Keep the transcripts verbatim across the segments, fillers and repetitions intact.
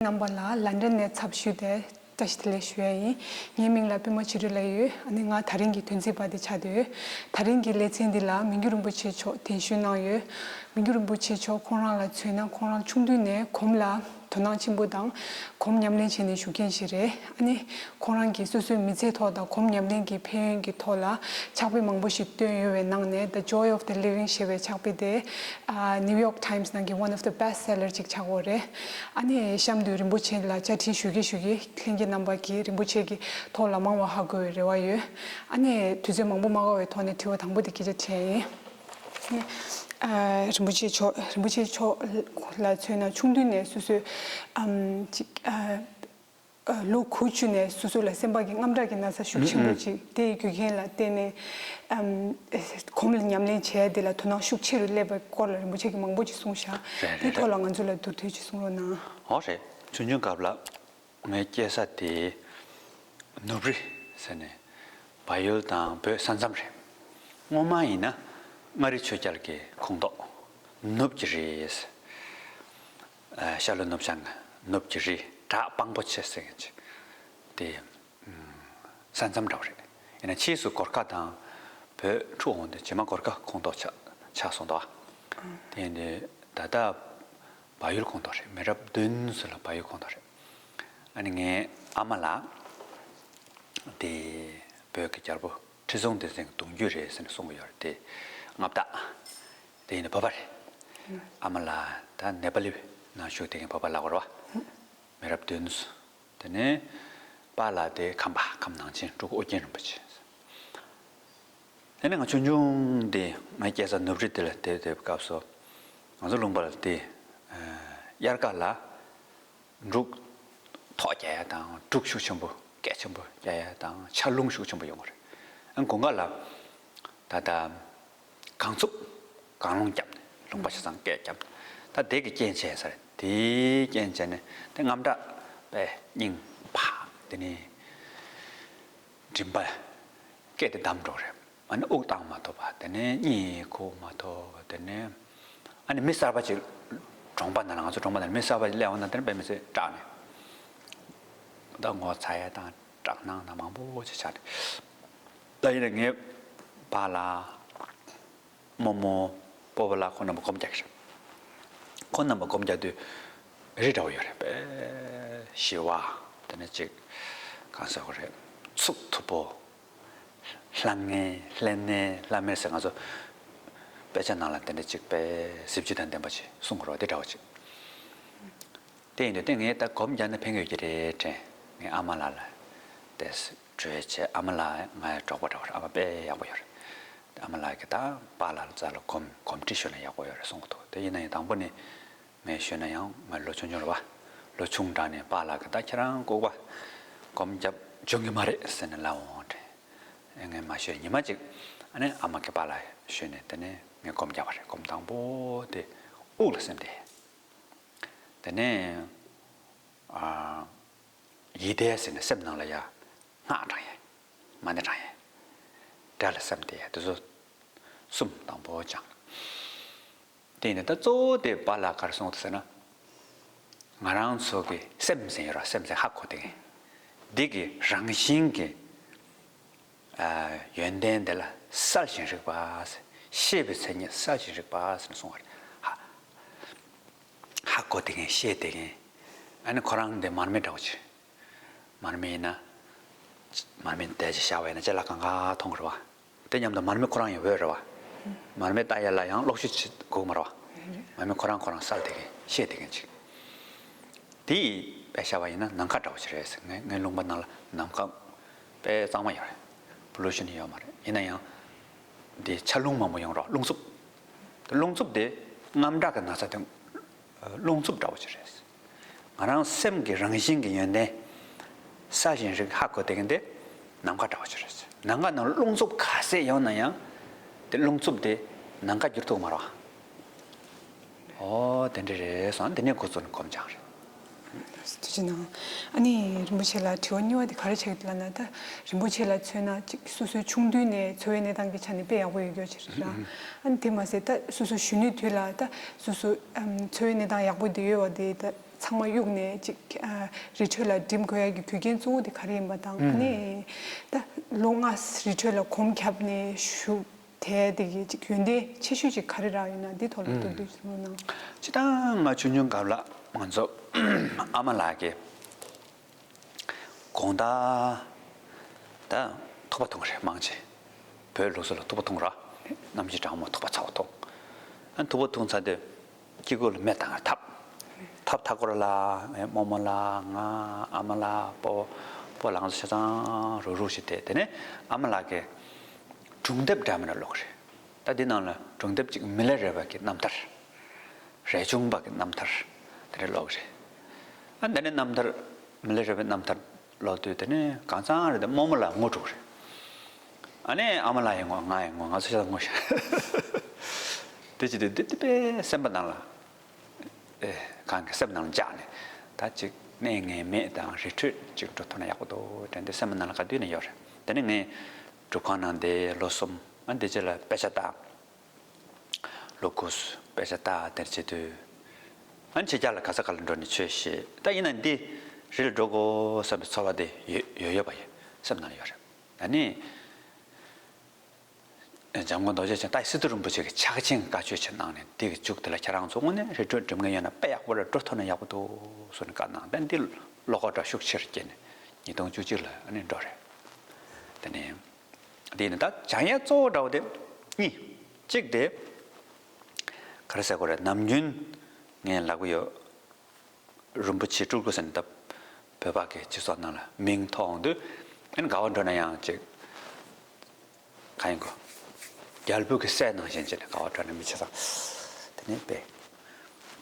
རྣམ་པ་ལ་ལན་ཌན་ནས་ཚབ་ཞུས་ཏེ་བཀྲ་ཤིས་བདེ་ལེགས་ཞུ་ཡ་ཡིན། ངའི་མིང་ལ་པད་མ་ཆོས་སྒྲོན་ལབ་ཡོད། ཨ་ནི་ང་ད་རིང་གི་དོན་ཚན་པ་དེ་ཆགས་བསྡད་ཡོད། ད་རིང་གི་ལེ་ཚན་འདི་ལ་མི་འགྱུར་རིན་པོ་ཆེ་མཆོག་གདན་ཞུ་གནང་ཡོད། མི་འགྱུར་རིན་པོ་ཆེ་མཆོག་ཁོང་རང་ལ་མཚོན་ན་ཁོང་རང་ཆུང་དུས་ནས་གོམ་ལ་དོ་སྣང་ཆེན་པོ་དང་གོམ་ཉམས་ལེན་བྱས་ནས་བཞུགས་མཁན་ཞིག་རེད། ཨ་ནི་ཁོང་རང་གིས་སོ་སོའི་མི་ཚེའི་ཐོག་དང་གོམ་ཉམས་ལེན་གྱི་ཕན་ཡོན་གྱི་ཐོག་ལ་ཕྱག་དཔེ་མང་པོ་ཞིག་བཏོན་ཡོད་པའི་ནང་ནས་The Joy of the Living ཞེས་པའི་ཕྱག་དཔེ་དེ་ཨ་New York Times ནང་གི་one of the best seller ཅིག་ཆགས་ཡོད་རེད། ཨ་ནི་གཤམ་དུ་རིན་པོ་ཆེ་ལ་བཅར་འདྲི་ཞུ་གི་ཞུ་གི་ལྷན་རྒྱས་རྣམ་པ་གིས་རིན་པོ་ཆེ་གི་ཐོག་ལ་མང་བ་ཧ་གོ་བའི་རེ་བ་ཡོད། ཨ་ནི་དུས་ཚོད་མང་པོ་མ་འགོར་བའི་ཐོག་ནས་དྲི་བ་དང་པོ་དེ་སྐད་ཆ་དྲིས་ཡིན། ཨ་རིན་པོ་ཆེ་མཆོག་རིན་པོ་ཆེ་མཆོག་ལ་མཚོན་ན་ཆུང་དུས་ནས་སོ་སོའི་ཨམ་ཅིག་ཨ་ལོ་དགུ་བཅུ་ནས་སོ་སོ་ལ་སེམས་པ་གི་དངངས་སྐྲག་གི་ན་ཚ་ཤུགས་ཆེན་པོ་ཅིག་དེའི་རྒྱུ་རྐྱེན་ལ་བརྟེན་ནས་ཨམ་གོམ་ལ་ཉམས་ལེན་བྱས་དེ་ལ་དོ་སྣང་ཤུགས་ཆེ་རུ་སླེབས་པའི་སྐོར་ལ་རིན་པོ་ཆེ་གིས་མང་པོ་ཅིག་གསུངས་ཤག་རེད་རེད་དེའི་ཐོག་ལ་རེད། ང་ཚོ་ལ་མདོར་བསྡུས་ཅིག་གསུང་རོགས་གནང་། ཨོ་རེད། ཆུང་ཆུང་སྐབས་ལ་ངའི་སྐྱེས་ས་དེ་ནུབ་རི་ཟེར་ནས་བལ་ཡུལ་དང་བོད་ས་མཚམས་རེད། སྔོན་མ་ཡིན་ན་མངའ་རིས་ཆོས་རྒྱལ་གྱི་ཁོངས་གཏོགས་ནུབ་ཀྱི་རི། ཨ་ཤར་ལྷོ་ནུབ་བྱང་ནུབ་ཀྱི་རི་བྲག་སྤང་པོ་ཆེ་ཟེར་མཁན་ཅིག་དེ་ས་མཚམས་འདྲ་བོ་རེད། ཡིན་ན་ཕྱིས་སུ་གོར་ཁ་དང་བོད་འཁྲུག་འོང་དུས་རྗེས་མ་གོར་ཁ་ཁོངས་གཏོགས་ཆགས་ཆགས་སོང་འདུག་བ། དེ་ཡིན་དུས་ད་ལྟ་བལ་ཡུལ་ཁོངས་གཏོགས་རེད། མི་རབས་བདུན་ཙམ་ལ་བལ་ཡུལ་ཁོངས་གཏོགས་རེད། ཨ་ནི་ངའི་ཨ་མ་ལགས་དེ་བོད་ཀྱི་རྒྱལ་པོ་ཁྲི་སྲོང་ལྡེ་བཙན་གྱི་གདུང་རྒྱུད་རེད་ཟེར་ནས་གསུང་གི་ཡོད་རེད། དེ་མངའ་བདག་དེ་ཡིན་ན་བོད་པ་རེད། ཨ་མ་ལགས་ད་ནེ་པ་ལི་ནང་བཞུགས་བསྡད་མཁན་བོད་པ་ལབ་དགོས་རེད་བ། མི་རབས་བདུན། དེ་ནས་པཱ་ལགས་དེ་ཁམས་པ་ཁམས་ནང་ཆེན་སྤྲུལ་སྐུ་ཨོ་རྒྱན་རིན་པོ་ཆེ། དེ་ནས་ང་ཆུང་ཆུང་དེ་ང་སྐྱེས་ས་ནུབ་རི་དེ་ལ་བསྡད་བསྡད་པའི་སྐབས་སུ་ང་ཚོ་ལུང་པ་ལ་དེ་དབྱར་ཁ་ལ་འབྲུག་ཐོག་རྒྱག་ཡ་དང་འབྲུག་ཤུགས་ཆེན་པོ་སྐད་ཆེན་པོ་རྒྱག་ཡ་དང་ཆར་རླུང་ཤུགས་ཆེན་པོ་ཡོང་གི་རེད། ཨ་དགུན་ཁ་ལ་ད་ལྟ་གངས་འཚུབ་གངས་རླུང་བརྒྱབ་ནས་ལུང་པ་ཆ་ཚང་སྐད་བརྒྱབ་ནས་ད་དེ་གི་རྐྱེན་བྱས་ས་རེད། དེའི་རྐྱེན་བྱས་ནས་དེ་དངངས་སྐྲག་པས་སྙིང་ཕག་དེ་ནས་མགྲིན་པ་སྐད་དེ་བསྡམས་འགྲོ་རེད། ཨ་ནི་དབུགས་བཏང་མ་ཐུབ་པ་དེ་ནས་གཉིད་ཁུག་མ་ཐུབ་དེ་ནས་ཨ་ནི་མི་གསར་པ་ཅིག་གྲོང་པ་ནང་ལ་ང་ཚོ་གྲོང་པ་ནང་ལ་མི་གསར་པ་ཅིག་སླེབས་འོང་ན་དེ་ནས་དཔེ་མི་སྲིད་སྐྲག་ནས་ད་ངོ་ཚ་ཡ་དང་སྐྲག་སྣང་དང་མང་པོ་ཅིག་ཆགས་ཏེ་ད་ཡིན་ན་ངའི་པཱ་ལགས། རྨོ་མོ་སྤོ་བོ་ལགས་ཁོང་རྣམ་པ་སྒོམ་རྒྱག་གི་རེད། ཁོང་རྣམ་པ་སྒོམ་རྒྱག་དུས་རི་འདྲ་བོ་ཡོད་རེད་པས། ཞི་བ། དེ་ནས་ཅིག་གང་ཟེར་དགོས་རེད། ཚུབ་མཐུག་པོ། ལྷ་ངན་ལྷ་ནེ་ལྷ་མེར་ཟེར་ང་ཚོ་དཔེ་ཆ་ནང་ལ་དེ་འདྲ་ཅིག་པས་གཟི་བརྗིད་དང་ལྡན་པ་ཅིག་གསུང་དགོས་རེད་པ། དེ་འདྲ་བོ་ཅིག་དེ་ཡིན་དུས་དེ་ངས་ད་སྒོམ་རྒྱག་ན་ཕན་གྱི་ཡོད་ཀྱི་རེད་དྲན། ངས་ཨ་མ་ལགས་ལ་དེ་གྲོས་བྱས། ཨ་མ་ལགས་ང་གྲོགས་པོ་འདྲ་བོ་རེད། ཨ་མ་དཔེ་ཡག་པོ་ཡོད་རེད། ཨ་མ་ལགས་ཀྱིས་ད་པཱ་ལགས་རྩ་ལ་སྒོམ་སྒོམ་ཁྲིད་ཞུས་ན་ཡག་པོ་ཡོད་རེད་གསུང་གི་འདུག་དེ་ཡིན་ན་ཡང་དང་པོ་ནས་ངས་ཞུས་ན་ཡང་ང་ལོ་ཆུང་ཆུང་རེད་པ། ལོ་ཆུང་དྲགས་ནས་པཱ་ལགས་ཀྱིས་ད་ཁྱེད་རང་ལྐུགས་པ་སྒོམ་རྒྱབ་འཇུག་གི་མ་རེད་ཟེར་ནས་ལབ་འོང་དྲན། ངས་མ་ཞུས། ཉི་མ་གཅིག་ཨ་ནི་ཨ་མ་གིས་པཱ་ལགས་ཞུས་ནས་དེ་ནས་ངས་སྒོམ་རྒྱབ་པ་རེད། སྒོམ་དང་པོ་དེ་དབུགས་ལ་སེམས་བསྡད། དེ་ནས་ཨ། ཡིད་བདེ་ཟེར་ནས་སེམས་ནང་ལ་ཡ་སྔགས་བགྲང་ཡས། མ་ཎི་བགྲང་ཡས། དགྲ་ལ་སེམས་བདེ་ཡས། དེ་ཚོ་གསུམ་དང་པོ་སྦྱངས། དེ་ནས་ད་གཙོ་བོ་དེ་པཱ་ལགས་ག་རེ་གསུངས་འདུག་ཟེར་ན། ང་རང་ཚོ་གི་སེམས་ཟེར་ཡོད་ར། སེམས་ཟེར་ཧ་གོ་བསྡད་མཁན་འདི་གི་རང་བཞིན་གྱི་ཨ་ཡོན་ཏན་དེ་ལ་གསལ་ཞིང་རིག་པ་ཟེར། ཤེས་པའི་མཚན་ཉིད་གསལ་ཞིང་རིག་པ་ཟེར་ནས་གསུངས་པ་རེད། ཧ་ཧ་གོ་བསྡད་མཁན་ཤེས་བསྡད་མཁན། ཨ་ནི་ཁོ་རང་དེ་མར་མེ་འདྲ་བོ་ཅིག་མར་མེ་ཡིན་ན། མར་མེ་དལ་གྱིས་བཞག་པ་ཡིན་ན་ལྕེ་ལ་གང་ག་མཐོང་གི་རེད་བ། དེ་མཉམ་དུ་མར་མེ་ཁོ་རང་ཡང་འོད་རེད་བ། མར་མེ་ལྟ་ཡ་ལ་ཡང་གློག་ཤུགས་ཅིག་དགོས་མ་རེད་བ། མར་མེ་ཁོ་རང་ཁོ་རང་གསལ་བསྡད་མཁན་ཤེས་བསྡད་མཁན་ཅིག་དེ་ཡིས་དཔེ་བཞག་པ་ཡིན་ན་ནམ་མཁའ་འདྲ་བོ་ཅིག་རེད་ཟེར། ངའི་ངའི་ལུང་པ་ནང་ལ་ནམ་མཁའ་དཔེ་གཙང་མ་ཡོད་རེད། པོ་ལུ་ཤན་ཡོད་མ་རེད། ཡིན་ན་ཡང་འདི་ཆར་རླུང་མང་པོ་ཡོང་རོགས། རླུང་འཚུབ། རླུང་འཚུབ་དེ་དངངས་སྐྲག་གི་ན་ཚ་དེ་རླུང་འཚུབ་འདྲ་བོ་ཅིག་རེད། ང་རང་སེམས་ཀྱི་རང་བཞིན་གྱི་ཡོན་ཏན་གསལ་ཞིང་རིག་ཧ་གོ་བསྡད་མཁན་དེ་ནམ་མཁའ་འདྲ་བོ་ཅིག་རེད། ནམ་མཁའ་ནང་རླུང་འཚུབ་ག་ཚད་ཡོང་ན་ཡང་དེ་རླུང་འཚུབ་དེ་ནམ་མཁའ་འགྱུར་ཐུབ་མ་རེད་བ། ཨོ་དེ་འདྲ་རེད་སོང་། དེ་ནས་འགོ་བཙུགས་ནས་སྒོམ་སྦྱངས་རེད། ཐུགས་རྗེ་གནང་། ཨ་ནི་རིན་པོ་ཆེ་ལ་དྲི་བ་གཉིས་པ་དེ་ག་རེ་ཆགས་ཀྱི་འདུག་ལབ་ན། ད་རིན་པོ་ཆེ་ལ་མཚོན་ན་ཅིག་སོ་སོའི་ཆུང་དུས་ནས་འཚོ་བའི་གནས་སྟངས་ཀྱི་ཆ་ནས་དཔེ་ཡག་པོ་ཡོད་རྒྱུ་ཅིག་རེད་ར། ཨ་ནི་དེ་མ་ཟད་ད་སོ་སོ་གཞོན་ནུའི་དུས་ལ་ད་སོ་སོ་ཨམ་འཚོ་བའི་གནས་སྟངས་ཡག་པོ་དེ་ཡོད་པ་དེ་ད་ ཚང་མ་གཡུགས་ནས་ཅིག་ཨ་རི་ཁྲོད་ལ་འགྲིམ་དགོས་ཡ་གི་རྒྱུ་རྐྱེན་གཙོ་བོ་དེ་ག་རེ་ཡིན་པ་དང་། ཨ་ནི་ད་ལོ་ལྔ་རི་ཁྲོད་ལ་གོམ་བརྒྱབ་ནས་བཞུགས་དེ་དེ་གི་ཅིག་ཡོན་ཏན་ཆེ་ཤོས་ཅིག་ག་རེ་རག་ཡོད་ན་འདི་ཐོག་ལ་ཐུགས་འདོད་གསུང་གནང་། སྤྱིར་བཏང་ང་ཆུང་ཆུང་སྐབས་ལ་ང་ཚོ་ཨ་མ་ལགས་ཀྱིས་དགོང་དག་ད་ཐུག་པ་འཐུང་རེད་མང་ཆེ། བོད་ལུགས་སྲོལ་ལ་ཐུག་པ་འཐུང་ར། གནམ་གཤིས་གྲང་མོ་ཐུག་པ་ཚ་བོ་འཐུང་། ཨ་ཐུག་པ་འཐུང་ཚར་དུས་དཀྱིལ་འཁོར་ལ་མེ་བཏང་ཐབ། ཐབ་ཐག་སྐོར་ལ་ངའི་རྨོ་མོ་ལ་ང་ཨ་མ་ལ་སྤོ་སྤོ་ལགས་ཚོ་ཆ་ཚང་རུག་རུག་ཞིག་བསྡད། དེ་ནས་ཨ་མ་ལགས་ཀྱིས་སྒྲུང་དེབ་འདྲ་མི་འདྲ་ཀློག་གི་རེད། ད་འདི་ནང་ལ་སྒྲུང་དེབ་ཅིག་མི་ལ་རས་པ་གི་རྣམ་ཐར། རས་ཆུང་པ་གི་རྣམ་ཐར་དེ་འདྲ་ཀློག་གི་རེད། ཨ་འདི་ནས་རྣམ་ཐར་མི་ལ་རས་པའི་རྣམ་ཐར་ཀློག་དུས་དེ་ནས་གང་ཚང་རེད་དེ་རྨོ་མོ་ལ་ངུ་འགྲོ་གི་རེད། ཨ་ནི་ཨ་མ་ལགས་ཡང་ངུ་ང་ཡང་ངུ་ང་ཚོ་ཤ་ཚ་ངུ་ཤ། དེ་ཅི་དེ་དེ་དེ་དཔེ་སེམས་པ་ནང་ལ། ཨེ་གང་གི་སེམས་ནང་འཇགས་ནས་ད་ཅིག་གནས་ངེས་མེད་དང་རི་ཁྲོད་ཅིག་འགྲོ་ཐུབ་ན་ཡག་པོ་འདུག་དྲན་ཏེ་སེམས་ནང་ལ་ག་དུས་ནས་ཡོད་རེད། དེ་ནས་ངས་སྒྲུབ་ཁང་ནང་དེ་ལོ་གསུམ་ཨ་འདི་རྗེས་ལ་དཔེ་ཆ་ལྟ། ལོ་དགུ་དཔེ་ཆ་ལྟ་དེར་བྱེད་དུས་ཨ་ཕྱི་རྒྱལ་ལ་ག་ས་ག་ལ་འགྲོ་ནས་ཆོས་བཤད། ད་ཡིན་ན་འདི་རི་ལ་འགྲོ་དགོས་བསམ་པའི་ཚོར་བ་དེ་ཡོད་ཡོད་ཡོད་པ་ཡིན་སེམས་ནང་ལ་ཡོད་རེད། ད་ནི། འཇམ་མགོན་རྡོ་རྗེ་འཆང་ད་སི་ཏུ་རིན་པོ་ཆེ་གི་ཕྱག་ཆེན་བཀའ་ཆོས་ཆེ་གནང་ནས་དེ་གི་མཇུག་དེ་ལ་ཁྱེད་རང་ཚོ་དངོས་གནས་རི་ཁྲོད་འགྲིམ་མཁན་ཡོད་ན་དཔེ་ཡག་པོ་རེད། འགྲོ་ཐུབ་ན་ཡག་པོ་འདུག་གསུངས་ནས་བཀའ་གནང་། དེ་འདི་བློ་ཁོག་འདྲ་ཤུགས་ཆེར་སྐྱེས་ནས་ཉིས་སྟོང་བཅུ་གཅིག་ལ་ཨ་ནི་འགྲོ་རེད། དེ་ནས་དེ་ནི་ད་སྦྱང་ཡས་གཙོ་བོ་འདྲ་བོ་དེ་གཉིས། གཅིག་དེ་ག་རེ་ཟེར་དགོས་རེད། ནམ་རྒྱུན་ངས་ལབ་གི་ཡོད། རིན་པོ་ཆེ་སྤྲུལ་སྐུ་ཟེར་ནས་ད་བོད་པ་གི་སྤྱི་ཚོགས་ནང་ལ་མིང་ཐོགས་འོང་དུས་ཨ་ནི་ག་བ་འགྲོ་ན་ཡང་ཅིག་ག་ཡིན་གོ། རྒྱལ་པོ་གི་སྲས་ནང་བཞིན་ཅིག་ལ་ག་བ་འགྲོ་ན་མི་ཆ་ཚང་དེ་ནས་དཔེ་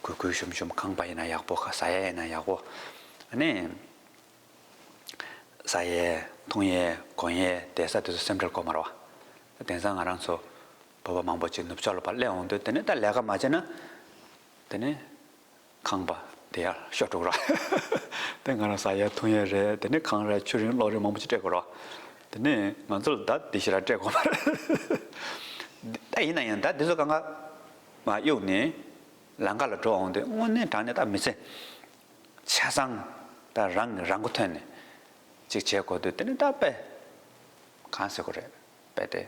གུས་གུས་ཞུམ་ཞུམ། ཁང་པ་ཡིན་ན་ཡག་པོ། ཁ་ཟ་ཡས་ཡིན་ན་ཡག་པོ། ཨ་ནི་ཟ་ཡས་འཐུང་ཡས་གོན་ཡས་བསྡད་ས་དེ་ཚོ་སེམས་ཁྲལ་དགོས་མ་རེད་བ། དེང་སང་ང་རང་ཚོ་བོད་པ་མང་པོ་ཅིག་ནུབ་ཕྱོགས་ལ་ཕར་སླེབས་འོང་དུས་དེ་ནས་ད་ལས་ཀ་མ་བྱས་ན་དེ་ནས། ཁང་པ་དེ་ཡར་ཤོར་འགྲོ་གི་རེད། དེ་ང་རང་ཟ་ཡས་འཐུང་ཡས་རེད། དེ་ནས་ཁང་རེད། ཆུ་རིན་གློག་རིན་མང་པོ་ཅིག་སྤྲད་དགོས་རེད། དེ་ནས་ང་ཚོ་ལ་ད་དེ་ཞེ་དྲག་སྤྲད་དགོས་མ་རེད། ད་ཡིན་ན་ཡང་ད་དེ་ཚོ་གང་ག་མར་གཡུགས་ནས་ལམ་ཁ་ལ་འགྲོ་འོང་དུས་དངོས་གནས་དྲང་གནས་ད་མི་ཚེ་ཆ་ཚང་ད་རང་གི་རང་མགོ་ཐོན་ནས་ཅིག་བྱེད་དགོས་དུས་དེ་ནས་ད་དཔེ་གང་ཟེར་དགོས་རེད། དཔེ་དེ།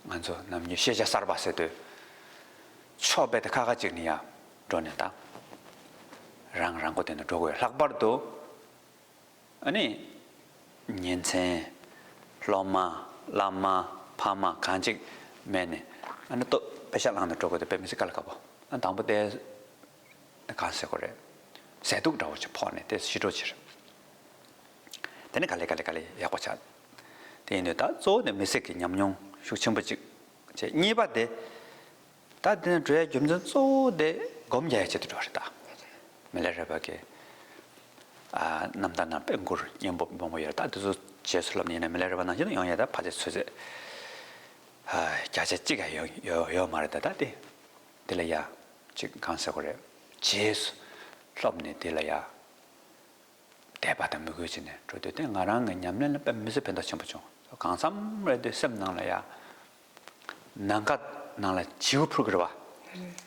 ང་ཚོ་ནམ་རྒྱུན་ཤེས་བྱ་གསར་པ་ཟེར་དུས། ཕྱོགས་དཔེ་དེ་ཁ་ཁ་ཅིག་ནས་ཡར་འགྲོ་ནས་ད། རང་རང་མགོ་བརྟན་ནས་འགྲོ་དགོས། ལྷག་པར་དུ། ཨ་ནི། ཉིན་མཚན། སློབ་མ། བླ་མ། ཕ་མ་གང་ཅིག་མེད་ནས། ཨ་ནི་ལྟོ་དཔེ་ཤ་བླངས་ནས་འགྲོ་དགོས་དེ་དཔེ་མི་སྲིད་དཀའ་ལས་ཁག་པོ། ཨ་དང་པོ་དེ། གང་ཟེར་དགོས་རེད། ཟས་དུག་འདྲ་བོ་ཅིག་ཕོག་ནས་དེ་ཤི་འགྲོ་ཕྱིར། དེ་ནི་ག་ལེ་ག་ལེ་ག་ལེ་ཡག་པོ་ཆགས། དེ་ཡིན་དུས་ད་གཙོ་བོ་ནི་མི་ཚེ་གི་ཉམས་མྱོང་ཤུགས་ཆེན་པོ་གཅིག་བྱས། གཉིས་པ་དེ། ད་དེ་ནས་འགྲོ་ཡའི་རྒྱུ་མཚན་གཙོ་བོ་དེ་སྒོམ་རྒྱག་ཡའི་ཆེད་དུ་འགྲོ་བ་རེད་ད། མི་ལ་རས་པ་གི་ཨ་རྣམ་ཐར་ནང་དཔེ་མགུར་སྙན་པོ་མང་པོ་ཡོད་རེད། ད་དེ་ཚོ་རྗེས་སུ་སློབ་ནས་ཡིན་ན་མི་ལ་རས་པ་ནང་བཞིན་དུ་ཡོང་ཡ་ད་ཕལ་ཆེར་ཚོད་ཚོད་ཨ་བརྒྱ་ཆ་གཅིག་ཡང་ཡོད་ཡོད་ཡོད་མ་རེད་ད། ད་དེ་དེ་ལ་ཡ། ཅིག་གང་ཟེར་དགོས་རེད། རྗེས་སུ་སློབ་ནས་དེ་ལ་ཡ། དད་པ་དང་མོས་གུས་བྱས་ནས་འགྲོ་དུས་དེ་ང་རང་གི་ཉམས་ལེན་ལ་དཔེ་མི་སྲིད་ཕན་ཐོགས་ཆེན་པོ་བྱུང་། གང་འཚམ་རེད་དེ་སེམས་ནང་ལ་ཡ། ནམ་མཁའ་ནང་ལ་བྱིའུ་འཕུར་གི་རེད་བ།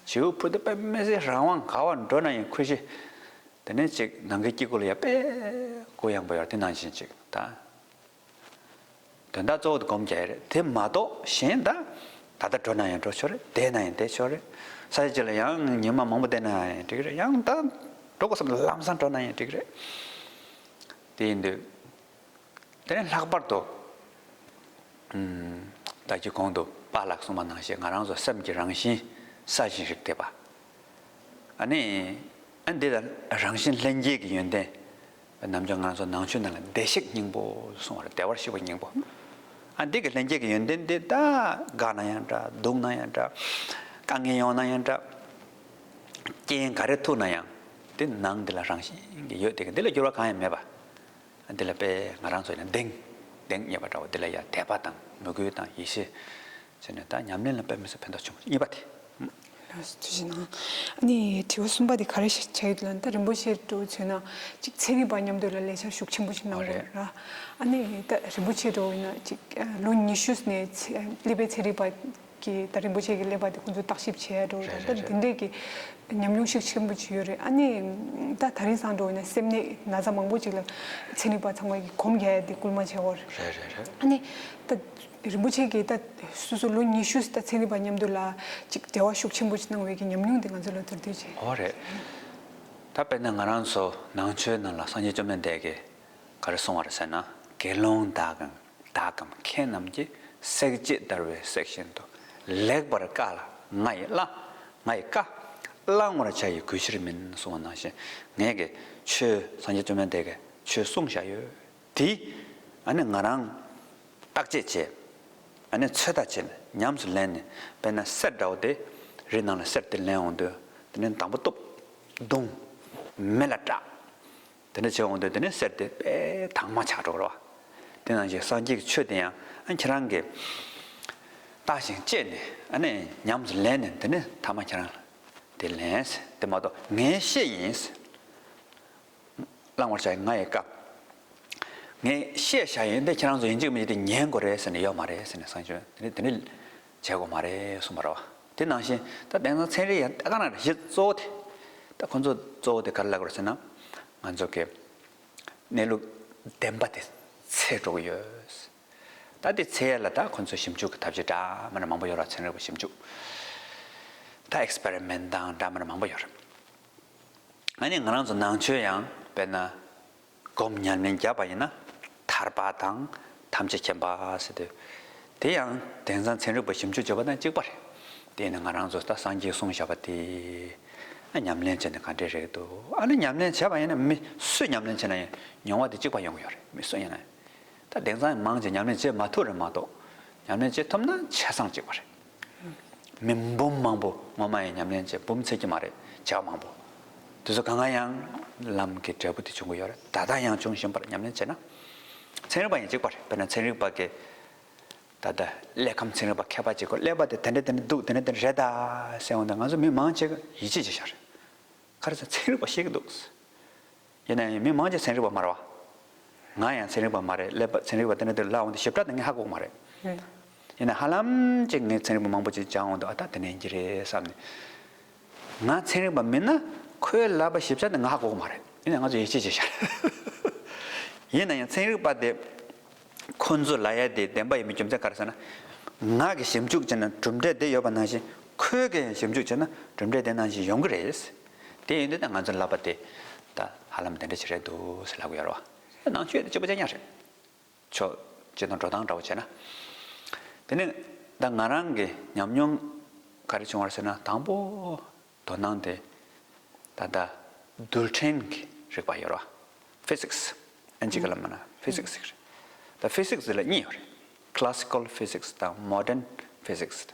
བྱིའུ་འཕུར་དུས་དཔེ་མི་སྲིད་རང་དབང་ག་བར་འགྲོ་ན་ཡང་ཁུ་ཤི། དེ་ནས་ཅིག་ནམ་མཁའི་དཀྱིལ་འཁོར་ལ་ཡ་དཔེ་གུ་ཡངས་པོ་ཡོད་དེ་ནང་བཞིན་ཅིག་ད། དོན་དག་གཙོ་བོ་དེ་སྒོམ་རྒྱག་ཡ་རེད། དེ་མ་གཏོགས་གཞན་ད། ད་ལྟ་འགྲོ་ན་ཡང་འགྲོ་ཆོག་རེད། བསྡད་ན་ཡང་བསྡད་ཆོག་རེད། ས་ཆ་གཅིག་ལ་ཡང་ཉི་མ་མང་པོ་བསྡད་ན་ཡང་འགྲིག་རེད། ཡང་ད་འགྲོ་དགོས་བསམ་ན་ལམ་སང་འགྲོ་ན་ཡང་འགྲིག་རེད། དེ་ཡིན་དུས། དེ་ནས་ལྷག་པར་དུ། ད་ཅི་གོང་དུ་པཱ་ལགས་གསུངས་པ་ནང་བཞིན་ང་རང་ཚོ་སེམས་ཀྱི་རང་བཞིན་ས་བཞིན་རིག་བསྡད་པ། ཨ་ནི། ཨ་འདི་ལ་རང་བཞིན་ལྷན་སྐྱེས་ཀྱི་ཡོན་ཏན། ནམ་རྒྱུན་ང་ཚོ་ནང་ཆོས་ནང་ལ་བདེ་གཤེགས་སྙིང་པོ་གསུང་བ་རེད། བདེ་བར་གཤེགས་པའི་སྙིང་པོ། ཨ་འདི་གི་ལྷན་སྐྱེས་ཀྱི་ཡོན་ཏན་འདི་ད་དགའ་ན་ཡང་འདྲ། སྡུག་ན་ཡང་འདྲ། དཀའ་ངལ་ཡོང་ན་ཡང་འདྲ། རྐྱེན་ག་རེ་ཐུག་ན་ཡང་འདི་ནང་འདི་ལ་རང་བཞིན་གྱིས་ཡོད་དེ་གི་འདི་ལ་འགྱུར་བ་གང་ཡང་མེད་པ། ཨ་འདི་ལ་དཔེ་ང་རང་ཚོ་ཡིན་ན་གདེང་གདེང་རྙེད་པ་འདྲ་བོ། འདི་ལ་ཡ་དད་པ་དང་མོས་གུས་དང་ཡིད་ཆེས་བྱས་ནས་ད་ཉམས་ལེན་ལ་དཔེ་མི་སྲིད་ཕན་ཐོགས་ཆེན་པོ་གཉིས་པ་དེ། ལགས་སོ་ཐུགས་རྗེ་གནང་། ཨ་ནི་དྲི་བ་གསུམ་པ་དེ་ག་རེ་ཞིག་བྱ་ཡི་འདུག་ལབ་ན། ད་རིན་པོ་ཆེ་འདྲ་བོ་མཚོན་ན་ཅིག་ཚན་རིག་པ་མཉམ་དུ་ལ་ལས་ཀ་ཤུགས་ཆེན་པོ་ཞིག་གནང་དགོས་རེད་ར། ཨ་ནི་ད་རིན་པོ་ཆེ་འདྲ་བོ་ཡིན་ན་ཅིག་ལོ་ཉི་ཤུ་ནས་ཚན་ཀླད་པའི་ཚན་རིག་པ་ གི་ད་རིན་པོ་ཆེ་གི་ཀླད་པ་དེ་ཁོང་ཚོས་བརྟག་ཞིབ་བྱས་འགྲོ་རེད། རེད་ད་རེད་རེད། འདི་འདྲས་ཀྱི་ཉམས་མྱོང་ཤུགས་ཆེན་པོ་ཅིག་ཡོད་རེད། ཨ་ནི་ད་ད་རིང་སང་འགྲོ་ཡིན་ན་སེམས་ནད་ན་ཚ་མང་པོ་ཅིག་ལ་ཚན་རིག་པ་ཚང་མ་གིས་གོམས་རྒྱག་ཡ་དེ་སྐུལ་མ་བྱས་པ་རེད། རེད་རེད་རེད། ཨ་ནི་ད་རིན་པོ་ཆེ་གིས་ད་སོ་སོ་ལོ་ཉི་ཤུ་ད་ཚན་རིག་པ་མཉམ་དུ་ལ་ཅིག་འབྲེལ་བ་ཤུགས་ཆེན་པོ་ཅིག་གནང་བའི་གི་ཉམས་མྱོང་དེ་ང་ཚོ་ལ་མདོར་བསྡུས་ཅིག་འོ་རེད། ད་དཔེར་ན་ང་རང་ཚོ་ནང་ཆོས་ནང་ལ་སངས་རྒྱས་བཅོམ་ལྡན་འདས་ཀྱིས་ག་རེ་གསུངས་པ་རེད་ཟེར་ན། དགེ་སློང་དག་གམ་བདག་གམ་མཁས་རྣམས་ཀྱིས། བསྲེག་བཅད་བརྡར་བས་བསྲེགས་བཞིན་དུ། ལེགས་པར་བཀག་ལ་ང་ཡིས་བཀག་ང་ཡིས་བཀག་བླང་བར་བྱ་ཡི་གུས་ཕྱིར་མིན། གསུངས་པ་ནང་བཞིན་ངས་ཀྱི་ཆོས་སངས་རྒྱས་བཅོམ་ལྡན་འདས་ཀྱིས་ཆོས་གསུངས་བཞག་ཡོད་དེ། ཨ་ནི་ང་རང་བརྟག་དཔྱད་བྱས། ཨ་ནི་ཚོད་ལྟ་བྱས་ནས་ཉམས་སུ་ལེན་ནས། དཔེར་ན་གསེར་འདྲ་བོ་དེ་རི་ནང་ལ་གསེར་དེ་ལེན་འོང་དུས་དེ་ནས་དང་པོ་གཏུབ། བརྡུང་། མེ་ལ་བསྲེག་དེ་འདྲ་བྱས་འོང་དུས་དེ་ནས་གསེར་དེ་དཔེ་དྭངས་མ་ཆགས་འགྲོ་གི་རེད་བ། དེ་ནང་བཞིན་སངས་རྒྱས་ཀྱི་ཆོས་དེ་ཡང་ཨ་ཁྱེད་རང་གིས་བརྟག་ཅིང་དཔྱད་ནས་ཨ་ནི་ཉམས་སུ་ལེན་ནས་དེ་ནས་ཐ་མ་ཁྱེད་རང་ལ་དེ་ལེན། དེ་མ་གཏོགས་ངས་བཤད་ཡིན། བླང་བར་བྱ་ཡི་ང་ཡིས་བཀག་ངས་བཤད་བཞག་ཡིན་དེ་ཁྱེད་རང་ཚོ་ཡིན་གཅིག་མིན་གཅིག་དེ་ཉན་དགོས་རེད་ཟེར་ནས་ཡོད་མ་རེད་ཟེར་ནས་སངས་རྒྱས་དེ་ནས་དེ་ནས་བྱེད་དགོས་མ་རེད་གསུངས་པ་རེད་བ། དེ་ནང་བཞིན་ད་དེང་སང་ཚན་རིག་ཡང་ད་ག་ན་རེད། གཞི་གཙོ་བོ་དེ་ད་ཁོ་ཚོ་གཙོ་བོ་དེ་ག་རེ་ལབ་དགོས་རེད་ཟེར་ན། ང་ཚོ་གི་གནས་ལུགས་བདེན་པ་དེ་འཚོལ་འགྲོ་གི་ཡོད། ད་དེ་འཚོལ་ཡ་ལ་ད་ཁོ་ཚོ་ཞིབ་འཇུག་གི་ཐབས་ཤེས་འདྲ་མི་འདྲ་མང་པོ་ཡོད་རེད། ཚན་རིག་པ་ཞིབ་འཇུག་ད་ཨེགས་པེ་རི་མེན་ཊི་དང་འདྲ་མི་འདྲ་མང་པོ་ཡོད་རེད། ཨ་ནི་ང་རང་ཚོ་ནང་ཆོས་ཡང་དཔེར་ན་སྒོམ་ཉམས་ལེན་བརྒྱབ་པ་ཡིན་ན། ཐར་པ་དང་ཐམས་ཅད་མཁྱེན་པ་ཟེར་དུས། དེ་ཡང་དེང་སང་ཚན་རིག་པ་ཞིབ་འཇུག་བྱེད་པ་དང་གཅིག་པ་རེད། དེ་ཡིན་ན་ང་རང་ཚོ་ད་སངས་རྒྱས་གསུངས་བཞག་པ་དེ་ཨ་ཉམས་ལེན་བྱས་ནས་ག་འདྲས་རེད་འདུག་ཨ་ནི་ཉམས་ལེན་བྱས་པ་ཡིན་ན་མི་སུས་ཉམས་ལེན་བྱས་ན་ཡང་མྱོང་བ་དེ་གཅིག་པ་ཡོང་གི་ཡོད་རེད། མི་སུ་ཡིན་ན་ཡང་། ད་དེང་སང་མང་ཆེ་ཉམས་ལེན་བྱེད་མ་ཐུབ་རེད་མ་གཏོགས། ཉམས་ལེན་བྱེད་ཐུབ་ན་ཆ་ཚང་གཅིག་པ་རེད། མི་འབུམ་མང་པོ་ངོ་མ་ཡང་ཉམས་ལེན་བྱེད་འབུམ་ཚད་ཀྱི་མ་རེད། བྱ་བ་མང་པོ། དེ་ཚོ་གང་ག་ཡང་ལམ་གྱི་འབྲས་བུ་དེ་བྱུང་གི་ཡོད་རེད། ད་ལྟ་ཡང་འབྱུང་བཞིན་པར་ཉམས་ལེན་བྱས་ན། ཚན་རིག་པ་ཡང་གཅིག་པ་རེད། དཔེར་ན་ཚན་རིག་པ་གིས་ད་ལྟ་ཀླད་ཁམས་ཚན་རིག་པ་མཁས་པ་གཅིག་གིས་ཀླད་པ་དེ་དེ་འདྲ་དེ་འདྲ་འདུག་དེ་འདྲ་དེ་འདྲ་རེད་ད་ཟེར་འོང་དུས་ང་ཚོ་མི་མང་ཆེ་གིས་ཡིད་ཆེས་བྱེད་བཞག་རེད། ག་རེ་ཟེར་ཚན་རིག་པ་ཤེས་ཀྱི་འདུག་ཡིན་ན་ཡང་མི་མང་ཆེ་ཚན་རིག་པ་མ་རེད་བ། ང་ཡང་ཚན་རིག་པ་མ་རེད། ཀླད་པ་ཚན་རིག་པ་དེ་འདྲ་དེ་ལབ་འོང་དུས་ཞིབ་ཕྲ་དེ་ངས་ཧ་གོ་གི་མ་རེད། ཡིན་ན་ཧ་ལམ་ཅིག་ངས་ཚན་རིག་པ་མང་པོ་ཅིག་སྦྱངས་འོང་དུས་ཨ་ད་དེ་འདྲ་ཡིན་གྱི་རེད་བསམ་ནས། ང་ཚན་རིག་པ་མིན་ན་ཁོའི་ལབ་པ་ཞིབ་ཆ་དེ་ང་ཧ་གོ་གི་མ་རེད། ཡིན་ན་ང་ཚོ་ཡིད་ཆེས་བྱེད་ཤག་ཡིན་ན་ཡང་ཚན་རིག་པ་དེ་ཁོ་ཚོ་ལབ་ཡ་དེ་བདེན་པ་ཡིན་པའི་རྒྱུ་མཚན་ག་རེ་ཟེར་ན། ང་གིས་ཞིབ་འཇུག་བྱས་ན་གྲུབ་འབྲས་དེ་ཡོད་པ་ནང་བཞིན་ཁོས་ཀྱང་ཞིབ་འཇུག་བྱས་ན་གྲུབ་འབྲས་དེ་ནང་བཞིན་ཡོང་གི་རེད། དེ་ཡིན་དུས་ད་ང་ཚོས་ལབ་པ་དེ་ད་ཧ་ལམ་དེ་འདྲ་ཅིག་རེད་འདུག་ཟེར་ལབ་ཀྱི་ཡོད་རེད་བ། ནང་ཆོས་དེ་གཅིག་པ་གཅིག་རྐྱང་རེད། ཆོས་སྤྱི་དང་འགྲོ་སྟངས་འདྲ་བོ་བྱས་ན། དེ་ནས་ད་ང་རང་གི་ཉམས་མྱོང་ག་རེ་བྱུང་བ་རེད་ཟེར་ན། དང་པོ་དོ་སྣང་དེ་ད་ལྟ་རྡུལ་ཕྲན་གྱི་རིག་པ་ཡོད་རེད་བ། ཕི་ཟིག་སི། ཨིན་ཇི་སྐད་ལ་མ་ན་ཕི་ཟིག་སི་ཟེར་གི་རེད། ད་ཕི་ཟིག་སི་ལ་གཉིས་ཡོད་རེད། ཁི་ལ་སི་ཀལ་ཕི་ཟིག་སི་དང་མོ་ཌན་ཕི་ཟིག་སི།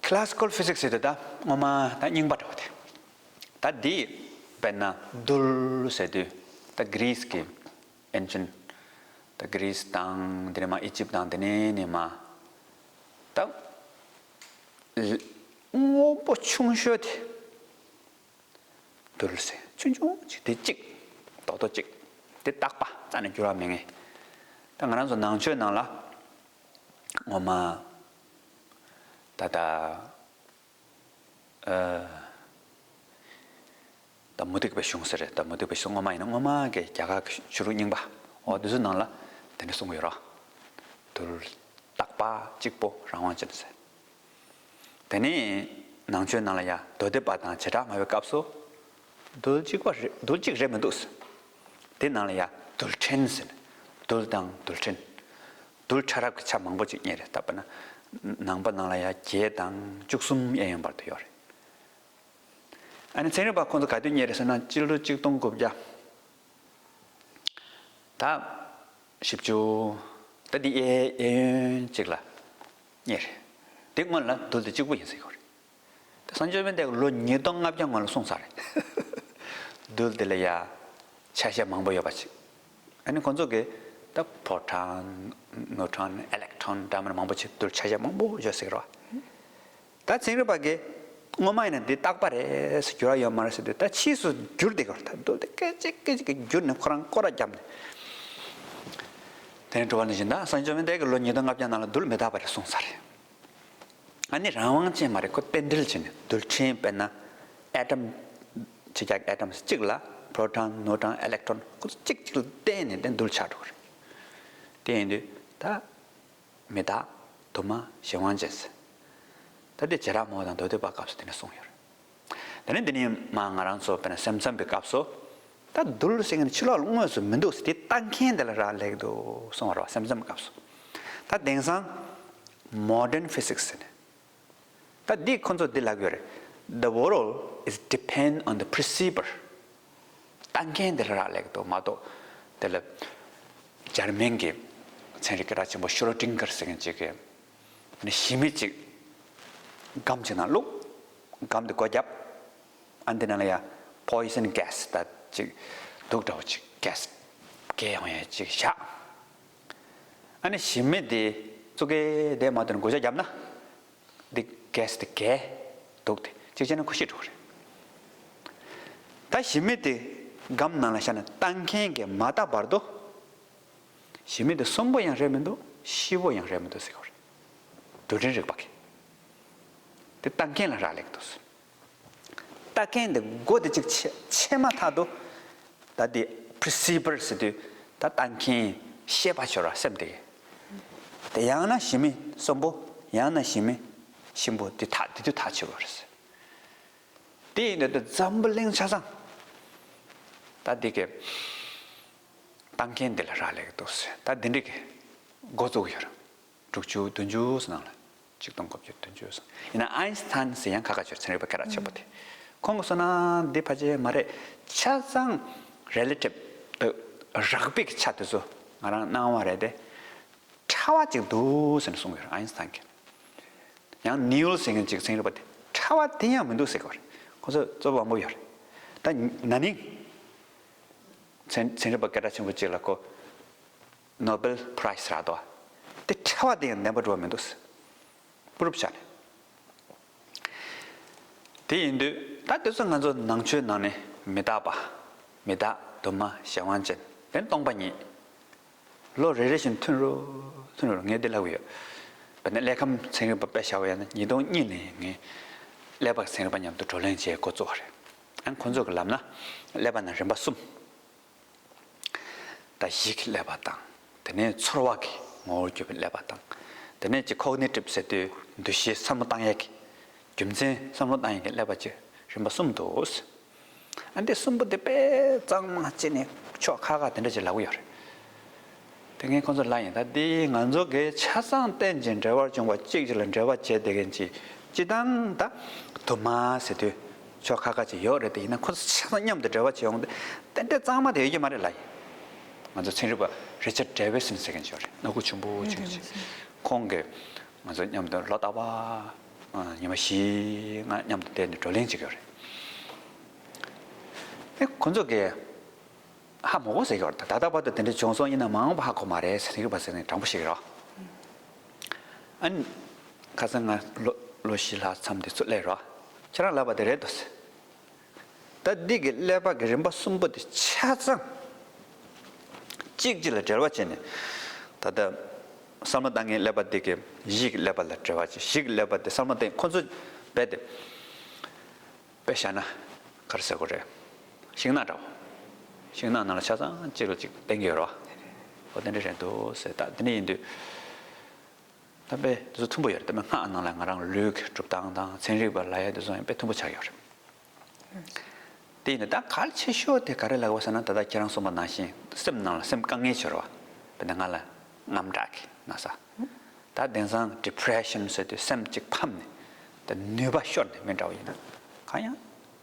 ཁི་ལ་སི་ཀལ་ཕི་ཟིག་སི་ཟེར་དུས་ད་སྔོན་མ་ད་རྙིང་པ་འདྲ་བོ་དེ། ད་འདི་དཔེར་ན་རྡུལ་ཟེར་དུས་ད་གྷི་རི་སི་གི་ཨེན་ཤེན་ཊི། ད་གྷི་རི་སི་དང་དེ་ནས་མར་ཨི་ཇིབ་དང་དེ་ནས་ནས་མར་ད་དངོས་པོ་ཆུང་ཤོས་དེ་རྡུལ་ཟེར། ཆུང་ཆུང་ཅིག་དེ་གཅིག་རྡོག་རྡོག་གཅིག་དེ་རྟག་པ་རྩ་ནས་འགྱུར་བ་མེད་མཁན། ད་ང་རང་ཚོ་ནང་ཆོས་ནང་ལ་སྔོན་མ་ད་ད། ཨ། ད་མུ་སྟེགས་པའི་གཞུང་ཟེར་རེད། ད་མུ་སྟེགས་པའི་གཞུང་སྔོན་མ་ཡིན་ན་སྔོན་མ་གི་རྒྱ་གར་གྱི་ཆོས་ལུགས་རྙིང་པ་འོ་དེ་ཚོའི་ནང་ལ་དེ་འདྲ་གསུང་གི་ཡོད་རེད། རྡུལ་རྟག་པ་གཅིག་པོ་རང་དབང་ཅན་ཟེར། དེ་ནས་ནང་ཆོས་ནང་ལ་ཡ་མདོ་སྡེ་པ་དང་བྱེ་བྲག་སྨྲ་བའི་སྐབས་སུ་རྡུལ་གཅིག་པ་རེད། རྡུལ་གཅིག་རེད་མི་འདུག་ཟེར། དེ་ནང་ལ་ཡ་རྡུལ་ཕྲན་ཟེར། རྡུལ་དང་རྡུལ་ཕྲན། རྡུལ་ཕྲ་རབ་ཀྱི་ཆ་མང་པོ་ཅིག་རྙེད་རེད། ད་དཔེར་ན་ནང་པ་ནང་ལ་ཡ་བརྒྱད་དང་བཅུ་གསུམ་གཡས་གཡོན་བར་དུ་ཡོད་རེད། ཨ་ནི་ཚན་རིག་པ་ཁོང་ཚོ་ག་དུས་རྙེད་རེད་ཟེར་ན། སྤྱི་ལོ་གཅིག་སྟོང་དགུ་བརྒྱ་ད་བཞི་བཅུ། ད་འདི་གཡས་གཡས་གཡོན་ཅིག་ལ་རྙེད་རེད། དེ་སྔོན་ལ་རྡུལ་དེ་གཅིག་པུ་ཡིན་ཟེར་གྱི་ཡོད་རེད། ད་སངས་རྒྱས་བཅོམ་ལྡན་འདས་ཀྱིས་ལོ་ཉིས་སྟོང་ལྔ་བརྒྱ་སྔོན་ལ་གསུངས་ཚར་རེད། རྡུལ་དེ་ལ་ཡ་ཆ་ཤས་མང་པོ་ཡོད་པ་ཅིག་ཨ་ནི་ཁོང་ཚོ་གིས་ད་ཕོ་ཊོན། ནིའུ་ཊོན། ཨི་ལེག་ཊོན་འདྲ་མིན་མང་པོ་ཅིག་རྡུལ་ཆ་ཤས་མང་པོ་ཡོད་ཟེར་གྱི་རེད་བ། ད་ཚན་རིག་པ་གིས་སྔོན་མ་ཡིན་ན་འདི་རྟག་པ་རེད་ཟེར། འགྱུར་བ་ཡོད་མ་རེད་ཟེར་དུས། ད་ཕྱིས་སུ་འགྱུར་བསྡད་ཀྱི་རེད། ད་རྡུལ་དེ་སྐད་ཅིག་སྐད་ཅིག་གིས་འགྱུར་ནས་ཁོ་རང་སྐོར་ར་བརྒྱབ་ནས། དེ་ནས་དྲི་བ་ནང་བཞིན་ད་སངས་རྒྱས་བཅོམ་ལྡན་འདས་ཀྱིས་ལོ་ཉིས་སྟོང་ལྔ་བརྒྱ་ནང་ལ་རྡུལ་མི་རྟག་པ་རེད་གསུངས་ཚར་རེད། ཨ་ནི་རང་དབང་ཅན་མ་རེད། ཁོ་རྟེན་འབྲེལ་བྱས་ནས་རྡུལ་ཕྲན། དཔེར་ན་ཨེ་ཊམ་ཆེ་ཆག་ཨེ་ཊམ་གཅིག་ལ་པྲོ་ཊོན། ནིའུ་ཊོན། ཨི་ལེག་ཊོན། ཁོ་ཚོ་གཅིག་གཅིག་ལ་བརྟེན་ནས་དེ་རྡུལ་ཆགས་འགྲོ་གི་རེད། དེ་ཡིན་དུས་ད་མི་རྟག་དུ་མ་གཞན་དབང་ཅན་ཟེར། ད་དེ་བྱེ་བྲག་སྨྲ་བ་དང་མདོ་སྡེ་པ་སྐབས་སུ་དེ་ནས་གསུངས་ཡོད་རེད། དེ་ནས་འདི་ནས་མ་ང་རང་ཚོ་དཔེར་ན་སེམས་ཙམ་པའི་སྐབས་སུ། ད་རྡུལ་ཟེར་མཁན་ཕྱི་ལོགས་ལ་དངོས་སུ་མི་འདུག་ཟེར། དེ་ལྟ་མཁན་དེ་ལ་རག་ལས་ཀྱི་འདུག་གསུངས་པ་རེད་བ། སེམས་ཙམ་པའི་སྐབས་སུ། ད་དེང་སང་མོ་ཌརན་ཕི་སིག་ཟེར་ནས། ད་འདི་ཁོ་ཚོ་འདི་ལབ་ཡོད་རེད། The world is depend on the perceiver. ལྟ་མཁན་དེ་ལ་རག་ལས་ཀྱི་འདུག་མ་གཏོགས། དེ་ལ་འཇར་མན་གྱི་ཚན་རིག་སྐད་གྲགས་ཆེན་པོ་ཤོ་རོ་ཌིང་གར་ཟེར་མཁན་ཅིག་གིས། ཨ་ནི་ཞི་མི་ཅིག་སྒམ་ཅིག་ནང་བླུགས། སྒམ་དེ་སྒོ་བརྒྱབ། ཨ་འདི་ནང་ལ་ཡ་པོའི་ཟན་གྷེ་སི་ད་ཅིག་དུག་འདྲ་བོ་ཅིག་གྷེ་སི་བརྒྱབ་ཡོང་ཡ་ཅིག་བཞག། ཨ་ནི་ཞི་མི་དེ་ཙུ་གེ་དེ་མ་ཐོན་སྒོ་ལྕགས་བརྒྱབ་ན། འདི་གྷེ་སི་དེ་གས། དུག་དེ་གཅིག་བྱས་ན་ཁོ་ཤི་འགྲོ་གི་རེད། ད་ཞི་མི་དེ་སྒམ་ནང་ལ་བཞག་ནས་ལྟ་མཁན་གྱིས་མ་ལྟ་བར་དུ། ཞི་མི་དེ་གསོན་པོ་ཡང་རེད་མི་འདུག་ཤི་བོ་ཡང་རེད་མི་འདུག་ཟེར་གྱི་རེད། རྡུལ་ཕྲན་རིག་པ་གིས། དེ་ལྟ་མཁན་ལ་རག་ལས་ཀྱི་འདུག་ལྟ་མཁན་དེ་མགོ་དེ་གཅིག་ཆད་ཆད་མ་ཐག་ཏུ། ད་དེ་པི་རི་སི་བར་ཟེར་དུས་ད་ལྟ་མཁན་ཤེས་པ་ཤོར་བ་སེམས་དེ། དེ་ཡང་ན་ཞི་མི་གསོན་པོ། ཡང་ན་ཞི་མི་གཤིན་པོ། དེ་ཐག་དེ་དུས་ཐག་ཆོད་པ་རེད། དེ་ཡིན་དུས་ད་འཛམ་བུ་གླིང་ཆ་ཚང་ད་དེ་གའི་ལྟ་མཁན་དེ་ལ་རག་ལས་ཀྱི་འདུག་ད་དེ་འདྲ་གི་འགོ་བཙུགས་ཡོད་རེད། དྲུག་ཅུ་བདུན་ཅུ་ནང་ལ། ཆིག་སྟོང་དགུ་བརྒྱ་བདུན་ཅུ་སོང་། ཡིན་ན་ཨའིན་སི་ཐན་ཟེར་ཡང་ཁ་ཁ་ཆོས་ཚན་རིག་པ་སྐད་གྲགས་ཆེན་པོ་དེ། ཁོང་གིས་གསུངས་ན་འདི་ཕལ་ཆེར་མ་རེད། ཆ་ཚང་རེ་ལེ་ཊིབ་རགས་པའི་ཆ་དེ་ཚོ་ང་རང་སྣང་བ་རེད་དེ། ཕྲ་བ་ཅིག་འདུག་ཟེར་ནས་གསུངས་ཡོད་རེད། ཨའིན་སི་ཐན་གྱིས། ཡང་ནིའུལ་ཟེར་མཁན་ཅིག་ཚན་རིག་པ་དེ་ཕྲ་བ་དེ་ཡང་མི་འདུག་ཟེར་གྱི་ཡོད་རེད། ཁོང་ཚོ་རྩོད་པ་མང་པོ་ཡོད་རེད། ད་ན་ནིང་ཚན་ཚན་རིག་པ་སྐད་གྲགས་ཆེན་པོ་ཅིག་ལ་ཁོ། ནོ་བེལ་པ་རའི་ཛི་རག་འདུག་བ། དེ་ཕྲ་བ་དེ་ཡང་བདེན་པ་འགྲོ་བ་མི་འདུག་ཟེར། པུ་རུབ་བྱས་ནས། དེ་ཡིན་དུས་ད་དེ་ཚོ་ང་ཚོ་ནང་ཆོས་ནང་ནས་མི་རྟག་པ། མི་རྟག་དུ་མ་གཞན་དབང་ཅན། དེ་ནས་སྟོང་པ་ཉིད། ལོ་རེ་རེ་བཞིན་ཐོན་རོ། ཐོན་རོ། ངས་འདི་ལབ་ཀྱི་ཡོད། བྱས་ན་ཀླད་ཁམས་ཚན་རིག་པ་དཔེ་བཞག་པ་ཡིན་ན་ཉིས་སྟོང་གཉིས་ནས་ངས་ཀླད་པ་ཚན་རིག་པ་མཉམ་དུ་བགྲོ་གླེང་བྱེད་འགོ་བཙུགས་པ་རེད། ཨ་ཁོང་ཚོ་གིས་ལབ་ན་ཀླད་པ་ནང་རིམ་པ་གསུམ། ད་གཞི་གི་ཀླད་པ་དང་། དེ་ནས་ཚོར་བ་གི་ངོ་བོར་གྱུར་པའི་ཀླད་པ་དང་། དེ་ནས་ཀྱི་ཁོག་ནི་ཊིབ་ཟེར་དུས་འདུ་ཤེས་བསམ་བློ་བཏང་ཡས་ཀྱི། རྒྱུ་མཚན་བསམ་བློ་བཏང་ཡས་ཀྱི་ཀླད་པ་བཅས་རིམ་པ་གསུམ་འདུག་ཨ་འདི་གསུམ་པོ་དེ་དཔེ་གཙང་མ་བྱས་ནས་ཕྱོགས་ཁག་ཁག་དེ་འདྲ་ཅིག་ལབ་ཀྱི་ཡོད་རེད། དེ་ངས་ཁོང་ཚོར་ལབ་ཡིན། ད་འདི་ང་ཚོ་གིས་ཆ་ཚང་རྟེན་ཅིང་འབྲེལ་བར་འབྱུང་བ་གཅིག་གཅིག་ལ་འབྲེལ་བ་བྱས་བསྡད་མཁན་ཅིག་སྤྱིར་བཏང་ད་དུ་མ་ཟེར་དུས་ཕྱོགས་ཁག་ཁག་ཅིག་ཡོད་རེད། དེ་ཡིན་ན་ཁོ་ཚོ་ཆ་ཚང་མཉམ་དུ་འབྲེལ་བ་བྱེད་ཡོང་དུས་ཏན་ཏན་གཙང་མ་དེ་ཡོད་ཀྱི་མ་རེད་ལབ་ཡིན། ང་ཚོ་ཚན་རིག་པ་རི་ཆར་ཌེ་ཝི་སན་ཟེར་མཁན་ཅིག་ཡོད་རེད། སྣ་ཁུག་ཆེན་པོ་ཅིག་ཡོད་རེད། ཁོང་གིས་ང་ཚོ་མཉམ་དུ་ལོ་རྟག་པར་ཉི་མ་བཞི་ལྔ་མཉམ་དུ་བསྡད་ནས་བགྲོ་གླེང་བྱེད་ཀྱི་ཡོད་རེད། ཨེ་ཁོང་ཚོ་གིས་ཧ་མ་གོ་ཟེར་གྱི་ཡོད་རེད། ད་ལྟ་བར་དུ་དེ་འདྲ་བྱུང་སོང་། ཡིན་ན་མ་འོངས་པ་ཧ་གོ་མ་རེད་ཟེར་གྱི་ཡོད་པ་ཟེར་ནས་དྲང་པོ་བཤད་ཀྱི་རེད། ཨ་ནི་ཁ་སང་ང་ལོ་ལོ་བཞི་ལྷག་མཚམས་དེ་ཚོ་སླེབས་རོགས། ཁྱེད་རང་ལབ་པ་དེ་རེད་འདུག་ཟེར། ད་འདི་གི་ཀླད་པ་གི་རིམ་པ་གསུམ་པོ་དེ་ཆ་ཚང་གཅིག་གཅིག་ལ་འབྲེལ་བ་བྱས་ནས། ད་ལྟ་བསམ་བློ་བཏང་མཁན་ཀླད་པ་འདི་གི་གཞི་གི་ཀླད་པ་ལ་འབྲེལ་བ་བྱས། གཞི་གི་ཀླད་པ་དེ་བསམ་བློ་བཏང་ཁོ་ཚོ་རྦད་དེ། དཔེ་བཞག་ན་ག་རེ་ཟེར་དགོས་རེད། ཤིང་ནགས་འདྲ་བོ། ཤིང་ནགས་ནང་ལ་ཆ་ཚང་གཅིག་ལ་གཅིག་བརྟེན་གྱི་ཡོད་རེད་བ། འོ་དེ་འདྲ་རེད་འདུག་ཟེར། ད་དེ་འདྲ་ཡིན་དུས། ད་དཔེ་དེ་ཚོ་མཐུན་པོ་ཡོད་རེད། ད་དཔེ་སྔགས་ནང་ལ་ང་རང་ལུས་ཀྱི་གྲུབ་སྟངས་དང་ཚན་རིག་པ་ལབ་ཡ་དེ་ཚོ་ཡང་དཔེ་མཐུན་པོ་ཆགས་ཡོད་རེད། དེ་ཡིན་ན་ད་གལ་ཆེ་ཤོས་དེ་ག་རེ་ལབ་དགོས་ཟེར་ན། ད་ལྟ་ཁྱེད་རང་གསུངས་པ་ནང་བཞིན་སེམས་ནང་ལ་སེམས་དཀའ་ངལ་ཆེ་རུ་བ། དཔེར་ན་ང་ལ་དངངས་སྐྲག་གི་ན་ཚ། ད་དེང་སང་ཌི་པི་རེ་ཤན་ཟེར་དུས་སེམས་གཅིག་ཕམ་ནས་ད་ནུས་པ་ཤོར་ནས་མི་འདྲ་བ་ཡིན་ན། གང་ཡང་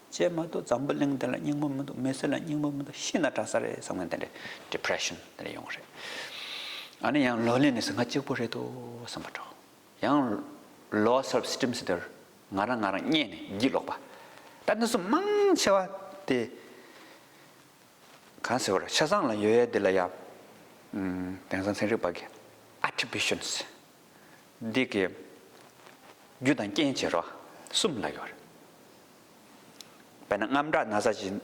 བྱས་མ་གཏོགས་འཛམ་བུ་གླིང་འདི་ལ་སྙིང་པོ་མི་འདུག་མི་ཚེ་ལ་སྙིང་པོ་མི་འདུག་ཤི་ན་དྲག་ས་རེད་བསམ་མཁན་དེ་འདྲའི་ཌི་པི་རེ་ཤན་དེ་འདྲ་ཡོང་གི་རེད། ཨ་ནི་ཡང་ལོ་ལོན་ནས་ང་གཅིག་པུ་རེད་འདུག་བསམ་པ་འདྲ་བོ། ཡང་ལོ་སེལ་ཕི་སི་ཊིམ་ཟེར་དུས་རང་རང་རང་རང་བརྙས་ནས་ཡིད་ལོག་པ། ད་འདི་ཚོ་མང་ཆེ་བ་དེ་གང་ཟེར་བ་རེད། ཆ་ཚང་ལ་ཡོད་ཡ་དེ་ལ་ཡ། ཨུམ། དེང་སང་ཚན་རིག་པ་གིས་ཨ་ཊི་བྷི་ཤན་ཟེར། འདི་གི་རྒྱུ་དང་རྐྱེན་བྱེད་རོགས་གསུམ་ལ་ཡོད་རེད། དཔེར་ན་དངངས་སྐྲག་ན་ཚ་ཞིག་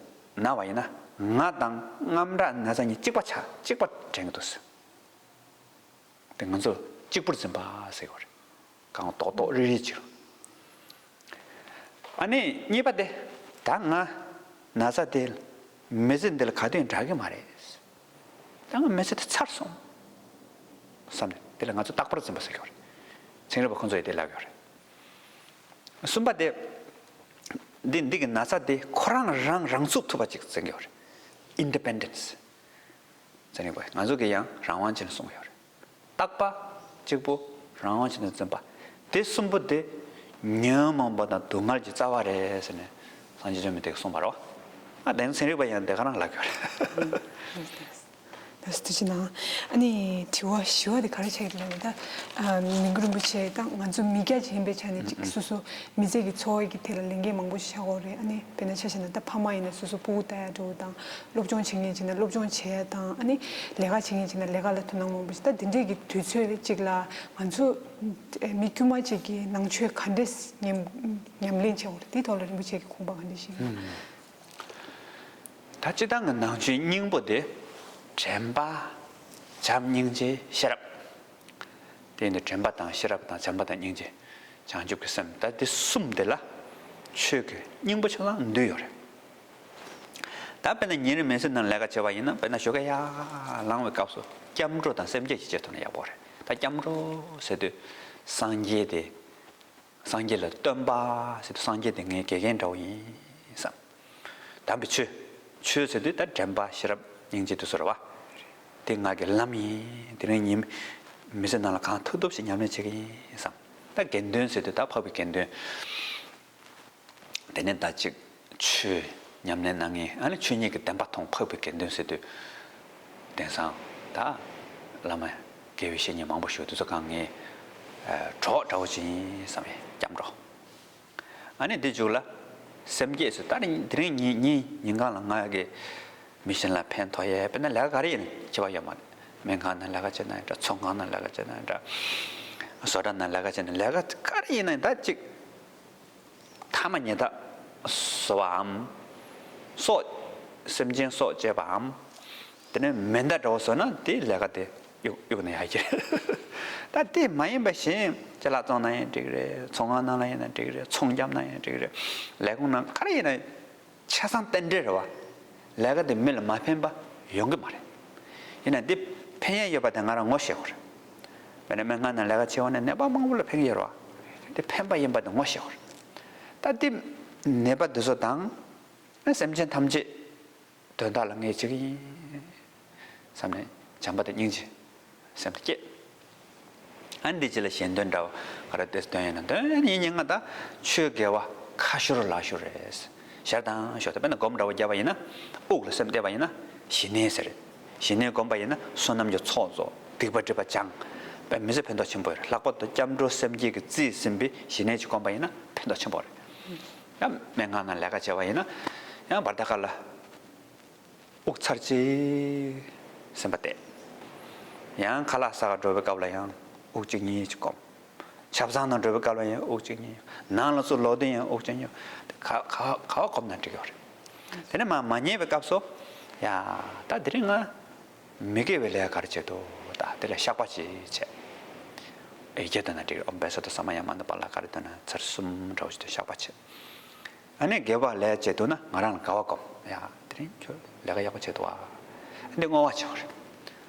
ན་བ་ཡིན་ན། ང་དང་དངངས་སྐྲག་ན་ཚ་གཉིས་གཅིག་པ་ཆགས་གཅིག་པ་དྲན་གྱི་འདུག་ཟེར། དེ་ང་ཚོ་གཅིག་པུར་འཛིན་པ་ཟེར་གྱི་ཡོད་རེད། གང་རྡོག་རྡོག་རིལ་རིལ་ཅིག་ཨ་ནི་གཉིས་པ་དེ། ད་ང་ན་ཚ་དེ་མི་ཚེ་འདི་ལ་ག་དུས་འདྲ་གི་མ་རེད། ད་ང་མི་ཚེ་དེ་ཚར་སོང་བསམ་ནས། དེ་ལ་ང་ཚོ་རྟག་པར་འཛིན་པ་ཟེར་གྱི་ཡོད་རེད། ཚན་རིག་པ་ཁོང་ཚོ་ཡིས་དེ་ལབ་ཡོད་རེད། གསུམ་པ་དེ། འདི་འདི་གི་ན་ཚ་དེ་ཁོ་རང་རང་རང་ཚུགས་ཐུབ་པ་ཅིག་འཛིན་གྱི་ཡོད་རེད། ཨིན་ཌི་པེན་ཌེན་སི། ཚན་རིག་པ་ང་ཚོ་གིས་ཡང་རང་དབང་ཅན་གསུང་གི་ཡོད་རེད། རྟག་པ་གཅིག་པུ་རང་དབང་ཅན་དུ་འཛིན་པ། དེ་གསུམ་པོ་དེ་ཉོན་མོངས་པ་དང་སྡུག་བསྔལ་གྱི་རྩ་བ་རེད་ཟེར་ནས་སངས་རྒྱས་བཅོམ་ལྡན་འདས་ཀྱིས་གསུངས་པ་རེད་བ། ཨ་དེ་ཚན་རིག་པ་ཡང་དེ་ག་རང་ལབ་ཀྱི་ཡོད་རེད། ད་སུ་ཅི་ན། ཨ་ནི་དྲི་བ་བཞི་བ་དེ་ག་རེ་ཆགས་ཀྱི་ལབ་ན། ད་ཨ་མི་འགྱུར་རིན་པོ་ཆེ་དང་ང་ཚོ་མི་སྐྱ་ཅིག་ཡིན་པའི་ཆ་ནས་ཅིག་སོ་སོ་མི་ཚེ་གི་འཚོ་བ་གི་ཐད་ལ་ལས་འགན་མང་པོ་ཞིག་ཆགས་ཀྱི་ཡོད་རེད། ཨ་ནི་དཔེར་ན་ཆ་བཞག་ན་ད་ཕ་མ་ཡིན་ན་སོ་སོ་སྤུ་གུ་ལྟ་ཡ་འདྲ་བོ་དང་། སློབ་སྦྱོང་བྱེད་མཁན་ཅིག་ན་སློབ་སྦྱོང་བྱེད་ཡ་དང་། ཨ་ནི་ལས་ཀ་བྱེད་མཁན་ཅིག་ན་ལས་ཀ་ལ་དོ་སྣང་མང་པོ་ཞིག་ད་འདི་འདྲས་ཀྱི་དུས་ཚོད་ཅིག་ལ་ང་ཚོ་མི་དཀྱུས་མ་ཅིག་གི་ནང་ཆོས་ག་འདྲས་ཉམས་ཉམས་ལེན་བྱེད་དགོས་རེད། དེའི་ཐོག་ལ་རིན་པོ་ཆེ་གི་དགོངས་པ་ག་འདྲས་ཤིག་ཡིན་ན། ད་སྤྱིར་བཏང་གི་ནང་ཆོས་སྙིང་པོ་དེ། དྲན་པ། བྱམས་སྙིང་རྗེ་ཤེས་རབ། དེ་ཡིན་དུས་དྲན་པ་དང་ཤེས་རབ་དང་བྱམས་པ་དང་སྙིང་རྗེ། བྱང་ཆུབ་ཀྱི་སེམས། ད་དེ་གསུམ་དེ་ལ་ཆོས་ཀྱི་སྙིང་པོ་ཆ་ཚང་འདུས་ཡོད་རེད། ད་དཔེར་ན་ཉིན་རེ་མི་ཚེ་ནང་ལས་ཀ་བྱེད་པ་ཡིན་ན། དཔེར་ན་ཞོགས་ཀས་ཡར་ལངས་པའི་སྐབས་སུ་སྐྱབས་འགྲོ་དང་སེམས་བསྐྱེད་ཅིག་བྱེད་ཐུབ་ན་ཡག་པོ་རེད། ད་སྐྱབས་འགྲོ་ཟེར་དུས་སངས་རྒྱས་དེ། སངས་རྒྱས་ལ་སྟོན་པ་ཟེར་དུས་སངས་རྒྱས་དེ་ངའི་དགེ་རྒན་འདྲ་བོ་ཡིན་བསམ། དམ་པའི་ཆོས། ཆོས་ཟེར་དུས་ད་དྲན་པ་ཤེས་རབ་སྙིང་རྗེ་དེ་ཚོ་རེད་བ། དེ་ང་གི་ལམ་ཡིན། དེ་རིང་ཉིན་མི་ཚེ་ནང་ལ་གང་ཐུབ་ཐུབ་ཞིག་ཉམས་ལེན་བྱེད་ཀྱི་ཡིན་བསམ། ད་དགེ་འདུན་ཟེར་དུས་ད་འཕགས་པའི་དགེ་འདུན། དེ་ནས་ད་ཅིག་ཆོས་ཉམས་ལེན་གནང་མཁན། ཨ་ནི་ཆོས་ཉིད་ཀྱི་བདེན་པ་མཐོང་འཕགས་པའི་དགེ་འདུན་ཟེར་དུས། དེང་སང་ད་བླ་མ་དགེ་བའི་བཤེས་གཉེན་མང་པོ་ཞིག་དེ་ཚོ་གང་ངའི་གྲོགས་འདྲ་བོ་ཅིག་ཡིན་བསམ་པའི་སྐྱབས་འགྲོ། ཨ་ནི་འདི་མཇུག་ལ་སེམས་བསྐྱེད་ཟེར། ད་རེས་དེ་རིང་ཉིན་ཉིན་ཉིན་གང་ལ་ང་གི་མི་གཞན་ལ་ཕན་ཐོགས་ཡས། དཔེར་ན་ལས་ཀ་ག་རེ་ཡིན་ན་ཁྱད་པར་ཡོད་མ་རེད། སྨན་ཁང་ནང་ལས་ཀ་བྱེད་ན་ཡང་འདྲ། ཚོང་ཁང་ནང་ལས་ཀ་བྱེད་ན་ཡང་འདྲ། བཟོ་གྲྭ་ནང་ལས་ཀ་བྱེད་ན། ལས་ཀ་ག་རེ་ཡིན་ན་ཡང་ད་ཅིག་ཐ་མ་ཉལ་ཐ་བཟོ་བའམ། སྲོག་སེམས་ཅན་སྲོག་བཅད་པའམ། དེ་ནས་མེ་མདའ་འདྲ་བོ་བཟོས་ན་དེ་ལས་ཀ་དེ་གཡུག་གཡུག་ན་ཡག་གི་རེད། ད་དེ་མ་ཡིན་པ་གཞན་ཅ་ལག་བཙོང་ན་ཡང་འགྲིག་གི་རེད། ཚོང་ཁང་ནང་ལ་ཡིན་ན་འགྲིག་གི་རེད། ཚོང་བརྒྱབ་ན་ཡང་འགྲིག་གི་རེད། ལས་ཁུངས་ནང་ག་རེ་ཡིན་ན་ཆ་ཚང་རྟེན་འབྲེལ་རེད་བ། ལས་ཀ་དེ་མི་ལ་མ་ཕན་པ་ཡོང་གི་མ་རེད། ཡིན་ན་འདི་ཕན་ཡས་ཡོད་པ་དེ་ང་རང་ངོ་ཤེས་དགོས་རེད། དཔེར་ན་སྨན་ཁང་ནང་ལས་ཀ་བྱེད་པ་ནས་ནད་པ་མང་པོ་ལ་ཕན་གྱི་ཡོད་རེད་བ། དེ་ཕན་པ་ཡིན་པ་དེ་ངོ་ཤེས་དགོས་རེད། ད་འདི་ནད་པ་འདི་ཚོ་དང་སེམས་ཅན་ཐམས་ཅད་དོན་དག་ལ་ངས་བྱེད་ཀྱི་ཡིན་བསམ་ནས་བྱམས་པ་དང་སྙིང་རྗེ་སེམས་དེ་སྐྱེད། ཨ་ནི་འདི་ཅི་ལ་གཞན་དོན་འདྲ་བ་ག་རེ་དེ་དོན་ཡིན་ན། དོན་ཡིན་ཉིན་ང་ད་ཆོས་དགེ་བ་ཁ་ཤོར་ལག་ཤོར་རེད། ཞར་དང་ཞོར་དུ་དཔེར་ན་སྒོམ་འདྲ་བོ་བརྒྱབ་པ་ཡིན་ན། དབུགས་ལ་སེམས་གཏད་པ་ཡིན་ན་ཞི་གནས་ཟེར། ཞི་གནས་སྒོམ་པ་ཡིན་ན་བསོད་ནམས་ཀྱི་ཚོགས་རྫོགས། སྡིག་པ་སྒྲིབ་པ་སྦྱངས། དཔེ་མི་ཚེ་ཕན་ཐོགས་ཆེན་པོ་ཡོད་རེད། ལྷག་པར་དུ་སྐྱབས་འགྲོ་སེམས་བསྐྱེད་ཀྱིས་རྩིས་ཟིན་པའི་ཞི་གནས་ཅིག་སྒོམ་པ་ཡིན་ན་ཕན་ཐོགས་ཆེན་པོ་རེད། ཡང་སྨན་ཁང་ནང་ལས་ཀ་བྱས་པ་ཡིན་ན་ཡང་བར་ཐག་ཁ་ལ། དབུགས་ཚར་གཅིག་སེམས་པ་གཏད། ཡང་ཁ་ལག་ཟ་ག་འགྲོ་བའི་སྐབས་ལ་ཡང་དབུགས་གཅིག་གཉིས་ཅིག་སྒོམ། ཆབ་གསང་ནང་འགྲོ་བའི་སྐབས་ལ་ཡང་དབུགས་གཅིག་གཉིས། ནང་ལ་ཚུར་ལོག་དུས་ཡང་དབུགས་གཅིག་གཉིས། ག་ག་ག་བ་སྒོམ་ན་འགྲིག་གི་རེད། དེ་ནས་མ་མ་ཉལ་བའི་སྐབས་སུ། ཡ། ད་དེ་རིང་ང་མི་དགེ་བའི་ལས་ག་རེ་བྱེད་འདུག་ད་དེ་ལ་བཤགས་པ་ཅིག་བྱས། ཡི་གེ་འདོན་ན་འགྲིག་རེད། ཨོཾ་བཛྲ་ཏཱ་ས་མ་ཡ་མ་ན་པཱ་ལ་ག་རེ་འདོན་ན་ཚར་གསུམ་འདྲ་བོ་ཞིག་ཏུ་བཤགས་པ་བྱས། ཨ་ནི་དགེ་བ་ལས་བྱེད་འདུག་ན་ང་རང་ལ་དགའ་བ་སྒོམ། ཡ། དེ་རིང་ཁྱོད་ལས་ཀ་ཡག་པོ་བྱེད་འདུག་ཨ། འདི་བསྔོ་བ་བྱེད་དགོས་རེད།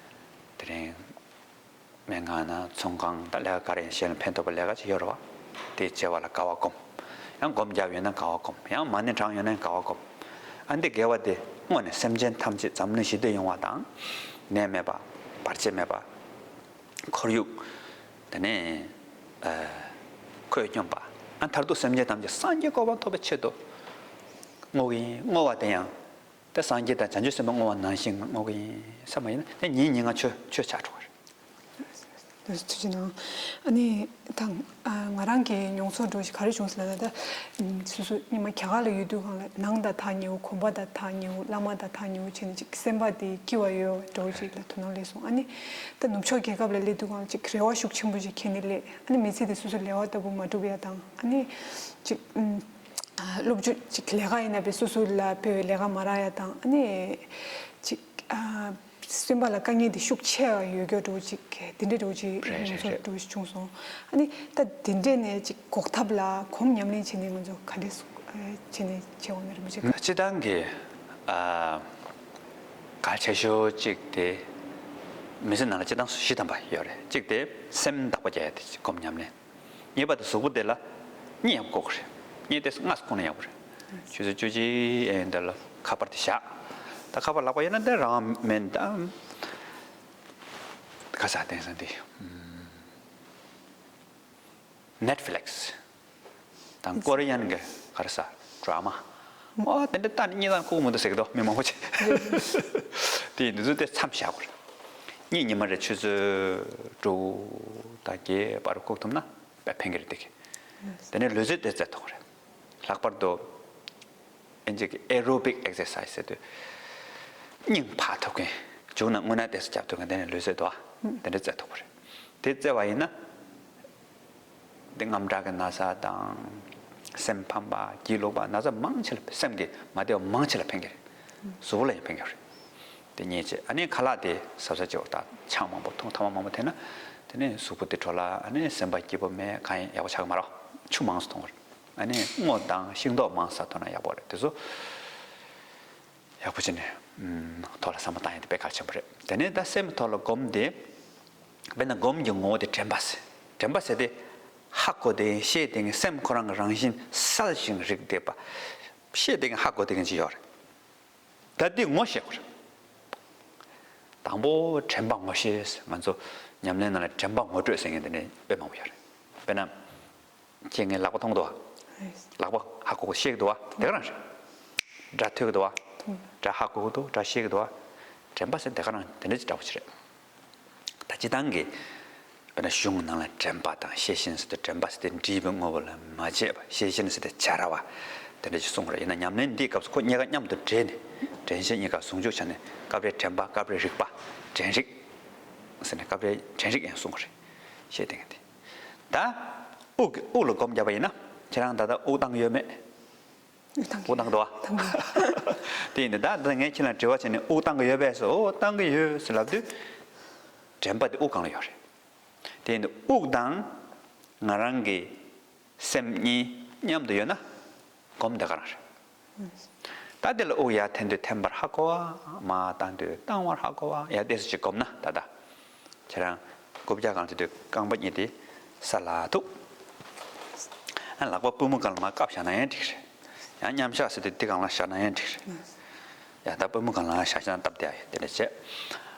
དེ་རིང་སྨན་ཁང་ན་ཚོང་ཁང་ད་ལས་ཀ་ག་རེ་ཡིན་གཞན་ལ་ཕན་ཐོགས་པའི་ལས་ཀ་ཅིག་ཡོད་རེད་བ། དེ་བྱེད་པ་ལ་དགའ་བ་སྒོམ། ཡང་སྒོམ་རྒྱབ་ཡོད་ན་དགའ་བ་སྒོམ། ཡང་མ་ཎི་བགྲངས་ཡོད་ན་དགའ་བ་སྒོམ། ཨ་འདི་དགེ་བ་དེ་བསྔོས་ནས་སེམས་ཅན་ཐམས་ཅད་འཛམ་གླིང་ཞི་བདེ་ཡོང་བ་དང་། ནད་མེད་པ། བར་ཆད་མེད་པ། ཁོར་ཡུག་དེ་ནས་ཨ་ཁོད་སྙོམས་པ། ཨ་མཐར་ཐུག་སེམས་ཅན་ཐམས་ཅད་སངས་རྒྱས་གོ་འཕང་ཐོབ་པའི་ཆེད་དུ་བསྔོ་གི་ཡིན། བསྔོ་བ་དེ་ཡང་དེ་སངས་རྒྱས་དང་བྱང་ཆུབ་སེམས་དཔའ་བསྔོ་བ་ནང་བཞིན་བསྔོ་གི་ཡིན་བསམ་པ་ཡིན་ན། དེ་ཉིན་ཉིན་ང་ཆོས་ཆོས་ཆགས་འགྲོ་གི་རེད། ཐུགས་རྗེ་གནང་། ཨ་ནི་ད་ང་རང་གི་མྱོང་ཚོར་འདྲ་བོ་ཞིག་ག་རེ་བྱུང་ཟེར་ན། ད་ཨ་སོ་སོ་སྔོན་མ་རྒྱ་གར་ལ་ཡོད་དུས་སྒང་ལ་ནང་དང་ཐག་ཉེ་བོ། དགོན་པ་དང་ཐག་ཉེ་བོ། བླ་མ་དང་ཐག་ཉེ་བོ་བྱས་ནས་ཅིག་སེམས་པ་དེ་སྐྱིད་པ་ཡོད་འདྲ་བོ་ཅིག་ལ་དོ་སྣང་སླེབས་སོང་། ཨ་ནི་ད་ནུབ་ཕྱོགས་རྒྱལ་ཁབ་ལ་སླེབས་དུས་སྒང་ལ་ཅིག་རེ་བ་ཤུགས་ཆེན་པོ་ཞིག་འཁྱེར་ནས་སླེབས། ཨ་ནི་མི་ཚེ་དེ་སོ་སོའི་ལས་ཀ་ལྟ་བུ་མ་འགྲུབ་ཡ་དང་། ཨ་ནི་ཅིག་ཨམ་ཨ་སློབ་སྦྱོང་ཅིག་ལས་ཀ་ཡིན་ན་བས་སོ་སོ་ལ་དཔེ་བའི་ལས་ཀ་མ་རག་ཡ་དང་། ཨ་ནི་ཅིག་ཨ་སེམས་པ་ལ་དཀའ་ངལ་དེ་ཤུགས་ཆེ་བ་ཡོད་རྒྱུ་འདྲ་བོ་ཅིག་དེ་འདྲའི་འདྲ་བོ་ཅིག་རེད་མྱོང་ཚོར་རེད་རེད། འདྲ་བོ་ཞིག་བྱུང་སོང་། ཨ་ནི་ད་དེ་འདྲས་ནས་ཅིག་འགོག་ཐབས་ལ་སྒོམ་ཉམས་ལེན་བྱས་ནས་ང་ཚོ་ག་འདྲས་ བྱས་ནས་བྱེད་འོང་ནི་རེད་མི་བྱེད་ག་སྤྱི་བཏང་གི་ཨ་གལ་ཆེ་ཤོས་གཅིག་དེ་མི་ཚེ་ནང་ལ་སྤྱི་བཏང་བཞི་ཐམ་པ་ཡོད་རེད། གཅིག་དེ་སེམས་བདག་པོ་རྒྱག་ཡ་དེ་སྒོམ་ཉམས་ལེན། གཉིས་པ་དེ་གཟུགས་པོ་དེ་ལ་གཉིད་ཡག་པོ་དགོས་ཀྱི་རེད། གཉིད་དེ་སྔ་སོ་ཁོག་ན་ཡག་པོ་རེད། ཆུ་ཚོད་བཅུ་གཅིག་ཨེ་འདི་ལ་ཁ་པར་དེ་བཞག་ད་ཁ་པར་ལག་པ་ཡོད་ན་འདི་རང་མེད་ད། ཁ་ས་དེང་སང་འདི་Netflix། དང་ཀོ་རི་ཡན་གྱི་ག་རེ་ཟ་ཌ་ར་མ། ཨོ་དེ་འདྲ་ལྟ་ནས་གཉིད་ལམ་ཁུག་མི་འདུག་ཟེར་གི་འདུག་མི་མང་པོ་ཅིག་དེ་ཡིན་དུས་ཚོད་དེ་མཚམས་བཞག་དགོས་རེད། གཉིད་ཉི་མ་རེ་ཆུ་ཚོད་དྲུག་དང་བརྒྱད་བར་ཁུག་ཐུབ་ན་དཔེ་ཕན་གི་རེད་འདུག་དེ་ནས་ལུས་རྩལ་དེ་རྩེད་ཐུབ་ཀྱི་རེད། ལྷག་པར་དུ་ཨིན་ཇི་གི་aerobic exercise ཟེར་དུས་སྙིང་འཕར་ཐུབ་མཁན། མཇུག་ན་རྔུལ་ནག་དེ་ཚོ་རྒྱབ་ཐུབ་མཁན་དེ་ནས་ལུས་རྩལ་འདུག་ཨ། དེ་འདྲ་རྩེད་ཐུབ་ཀྱི་རེད། དེ་རྩེ་བ་ཡིན་ན། འདི་དངངས་སྐྲག་གི་ན་ཚ་དང་། སེམས་ཕམ་པ་སྒྱིད་ལུག་པ་ན་ཚ་མང་ཆེ་ལ་སེམས་ཀྱི་མ་བདེ་བ་མང་ཆེ་ལ་ཕན་གྱི་རེད། གཟུགས་པོ་ལ་ཡང་ཕན་གྱི་རེད། དེ་གཉིས་བྱས་ཨ་ནི་ཁ་ལག་དེ་ཟབ་ཟབ་བྱེད་པ་དང་ཆང་མང་པོ་འཐུང་ཐ་མག་མང་པོ་འཐེན་ན། དེ་ནས་གཟུགས་པོ་དེ་དྲོ་ལ་ཨ་ནི་སེམས་པ་སྐྱིད་པོ་མེད་གང་ཡང་ཡག་པོ་ཆགས་ཀྱི་མ་རེད། ཆུ་མང་ཙམ་འཐུང་དགོས་རེད། ཨ་ནི་སྔོ་དང་ཤིང་ཏོག་མང་ཙམ་འཐུང་ན་ཡག་པོ་རེད། དེ་ཚོ་ཡག་པོ་བྱས་ནས་ཐོག་ལ་བསམ་བློ་བཏང་ཡ་དེ་དཔེ་གལ་ཆེན་པོ་རེད། དེ་ནས་ད་སེམས་ཐོག་ལ་སྒོམ་དེ། དཔེར་ན་སྒོམ་གྱི་ངོ་བོ་དེ་དྲན་པ་ཟེར། དྲན་པ་ཟེར་དེ་ཧ་གོ་བདེ་ཤེས་བདེ་སེམས་ཁོ་རང་གི་རང་བཞིན་གསལ་ཞིང་རིག་བདེ་བ། ཤེས་བདེ་ཧ་གོ་བདེ་ཅིག་ཡོད་རེད། ད་འདི་ངོ་ཤེས་དགོས་རེད། དང་པོ་དྲན་པ་ངོ་ཤེས། ང་ཚོ་ཉམས་ལེན་ནང་ལ་དྲན་པ་ངོ་སྤྲོད་ཟེར་མཁན་དེ་འདྲ་དཔེ་མང་པོ་ཡོད་རེད། དཔེར་ན། ཁྱེད་ངའི་ལག་པ་མཐོང་འདུག་བ། ལག་པ་ཧ་གོ་གི་ཤེས་ཀྱི་འདུག་བ། དེ་ག་རང་རེད། སྒྲ་ཐོས་ཀྱི་འདུག་བ། སྒྲ་ཧ་གོ་གི་འདུག་སྒྲ་ཤེས་ཀྱི་འདུག་བ། དྲན་པ་ཟེར་དེ་ག་རང་དེ་འདྲ་ཅིག་འདྲ་པོ་ཅིག་རེད། ད་སྤྱི་བཏང་གི། དཔེར་ན་གཞུང་ནང་ལ་དྲན་པ་དང་ཤེས་བཞིན་ཟེར་དུས་དྲན་པ་ཟེར་དེ་འབྲས་བུའི་དངོས་པོ་ལ་མ་བྱས་པ། ཤེས་བཞིན་ཟེར་དེ་བྱ་ར་བ། དེ་འདྲ་ཅིག་གསུང་གི་རེད། ཡིན་ན་ཉམས་ལེན་འདིའི་སྐབས་སུ་ཁོ་གཉིས་ཀ་མཉམ་དུ་འདྲེས་ནས་དྲན་ཤེས་གཉིས་ཀ་ཟུང་འཇུག་བྱས་ནས་སྐབས་རེ་དྲན་པ་སྐབས་རེ་རིག་པ། དྲན་རིག་ཟེར་ནས་སྐབས་རེ་དྲན་རིག་ཡང་གསུང་གི་རེད། ཤེས་བདེ་མཁན་དེ། ད། དབུགས་ཀྱི་དབུགས་ལ་སྒོམ་བརྒྱབ་པ་ཡིན་ན། ཁྱེད་རང་ད་ལྟ་དབུགས་བཏང་གི་ཡོད་མེད། དབུགས་བཏང་གི་འདུག་བ། དེ་ཡིན་དུས་ད་ལྟ་ངས་ཁྱེད་ལ་དྲི་བ་བྱས་ནས་དབུགས་བཏང་གི་ཡོད་པས་ཟེར། འོ་བཏང་གི་ཡོད་ཟེར་ལབ་དུས། དྲན་པ་དེ་དབུགས་སྒང་ལ་ཡོད་རེད། དེ་ཡིན་དུས་དབུགས་དང་ང་རང་གི་སེམས་གཉིས་མཉམ་དུ་ཡོད་ན་སྒོམ་དེ་ག་རང་རེད། ད་དེ་ལ་དབུགས་ཡར་འཐེན་དུས་འཐེན་པར་ཧ་གོ་བ། མར་བཏང་དུས་བཏང་བར་ཧ་གོ་བ། ཡར་ཏོག་ཙམ་ཅིག་སྒོམ་ན་ད་ལྟ། ཁྱེད་རང་རྐུབ་བཀྱག་སྒང་ལ་དེ་དུས་རྐང་པ་གཉིས་དེ་ས་ལ་ཐུག་ཨ་ལག་པ་པུས་མོ་སྒང་ལ་མར་བཀབ་བཞག་ན་ཡང་འགྲིག་རེད། ཡང་མཉམ་བཞག་ཟེར་དུས་འདི་སྒང་ལ་བཞག་ན་ཡང་འགྲིག་རེད། ཡང་ད་པུས་མོ་སྒང་ལ་བཞག་བཞག་ན་སྟབས་བདེ་ཡ་ཡོད། དེ་འདྲ་བྱས།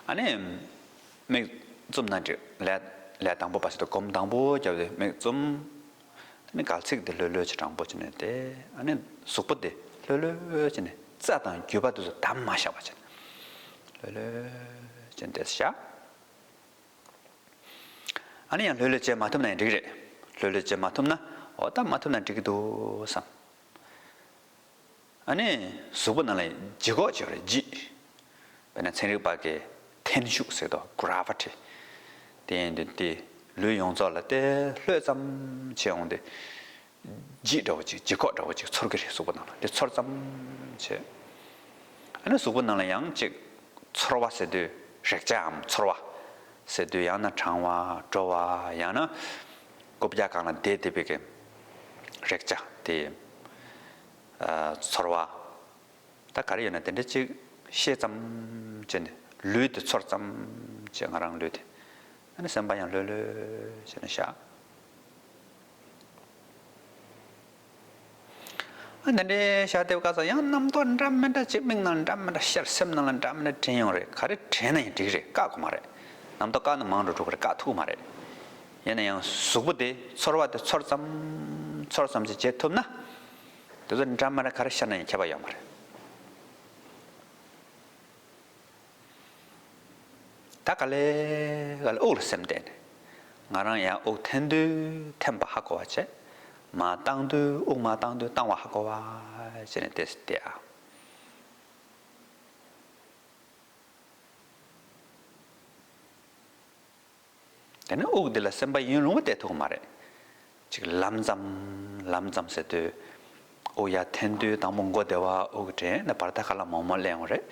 ཨ་ནི། མིག་བཙུམ་ན་འགྲིག་ལས་ལས་དང་པོ་པ་ཟེར་དུས་སྒོམ་དང་པོ་བརྒྱབ་སྟེ་མིག་བཙུམ། ཨ་ནི་གལ་ཚིགས་དེ་ལྷོད་ལྷོད་བྱས་དྲང་པོ་བྱས་ནས་དེ། ཨ་ནི་གཟུགས་པོ་དེ་ལྷོད་ལྷོད་བྱས་ནས་རྩ་དང་རྒྱུས་པ་དེ་ཚོ་དམ་མ་བཞག་པ་བྱས་ནས་ལྷོད་ལྷོད་བྱས་ནས་དེ་བཞག་ཨ་ནི་ཡང་ལྷོད་ལྷོད་བྱེད་མ་ཐུབ་ན་ཡང་འགྲིག་རེད། ལྷོད་ལྷོད་བྱེད་མ་ཐུབ་ན་འོ་ད་མ་ཐུབ་ན་འགྲིག་གི་འདུག་བསམ། ཨ་ནི་གཟུགས་པོ་ནང་ལ་ལྗིད་ཁོག་ཅིག་ཡོད་རེད། ལྗིད། དཔེར་ན་ཚན་རིག་པ་གིས་འཐེན་ཤུགས་ཟེར་དོ། གྷ་ར་ཝི་ཊི། དེ་ཡིན་དུས་དེ་ལུས་ཡོངས་རྫོགས་ལ་དེ་ལྷོད་ཙམ་བྱས་འོང་དུས། ལྗིད་འདྲ་བོ་ཅིག་ལྗིད་ཁོག་འདྲ་བོ་ཅིག་ཚོར་གྱི་རེད་གཟུགས་པོ་ནང་ལ། དེ་ཚོར་ཙམ་བྱས། ཨ་ནི་གཟུགས་པོ་ནང་ལ་ཡང་ཅིག་ཚོར་བ་ཟེར་དུས་རེག་བྱའམ་ཚོར་བ་ཟེར་དུས་ཡང་ན་གྲང་བ་དྲོ་བ་ཡང་ན་རྐུབ་བཀྱག་སྒང་ལ་བསྡད་བསྡད་པའི་གི་རེག་བྱ་དེ། ཚོར་བ། ད་ག་རེ་ཡོད་ན་དེ་འདྲ་ཅིག་ཤེས་ཙམ་བྱས་ནས་ལུས་དེ་ཚོར་ཙམ་བྱས། ང་རང་ལུས་དེ། ཨ་ནི་སེམས་པ་ཡང་ལྷོད་ལྷོད་བྱས་ནས་བཞག་ཨ་དེ་འདྲའི་བཞག་བསྡད་པ་སྐབས་སུ་ཡང་རྣམ་རྟོག་འདྲ་མི་འདྲ་ཅིག་མིག་ནང་འདྲ་མི་འདྲ་ཤར། སེམས་ནང་ལ་འདྲ་མི་འདྲ་དྲན་ཡོང་རེད། ག་རེ་དྲན་ན་ཡང་འགྲིག་རེད། བཀག་དགོས་མ་རེད། རྣམ་རྟོག་བཀག་ན་མང་དུ་འགྲོ་གི་རེད། བཀག་ཐུབ་ཀྱི་མ་རེད། ཡིན་ན་ཡང་གཟུགས་པོ་དེ་ཚོར་བ་དེ་ཚོར་ཙམ་ཚོར་ཙམ་ཅིག་བྱེད་ཐུབ་ན། དེ་ཚོ་འདྲ་མི་འདྲ་ག་རེ་ཤར་ན་ཡང་ཁྱད་པར་ཡོད་མ་རེད། ད་ག་ལེ་ག་ལེ་དབུགས་ལ་སེམས་གཏད་ནས། ང་རང་ཡར་དབུགས་འཐེན་དུས་འཐེན་པ་ཧ་གོ་བ་བྱས། མར་བཏང་དུས་དབུགས་མར་བཏང་དུས་བཏང་བ་ཧ་གོ་བ་བྱས་ནས་དེ་བལྟས་ཨ། དེ་ནས་དབུགས་འདི་ལ་སེམས་པ་ཡུན་རིང་པོ་གཏད་ཐུབ་ཀྱི་མ་རེད། ཅིག་ལམ་ཙམ་ལམ་ཙམ་ཟེར་དུས། དབུགས་ཡར་འཐེན་དུས་དང་པོ་མགོ་བདེ་བ་དབུགས་དྲན་ནས་བར་ཐག་ཁ་ལ་མོག་མོག་སླེབས་ཡོང་རེད།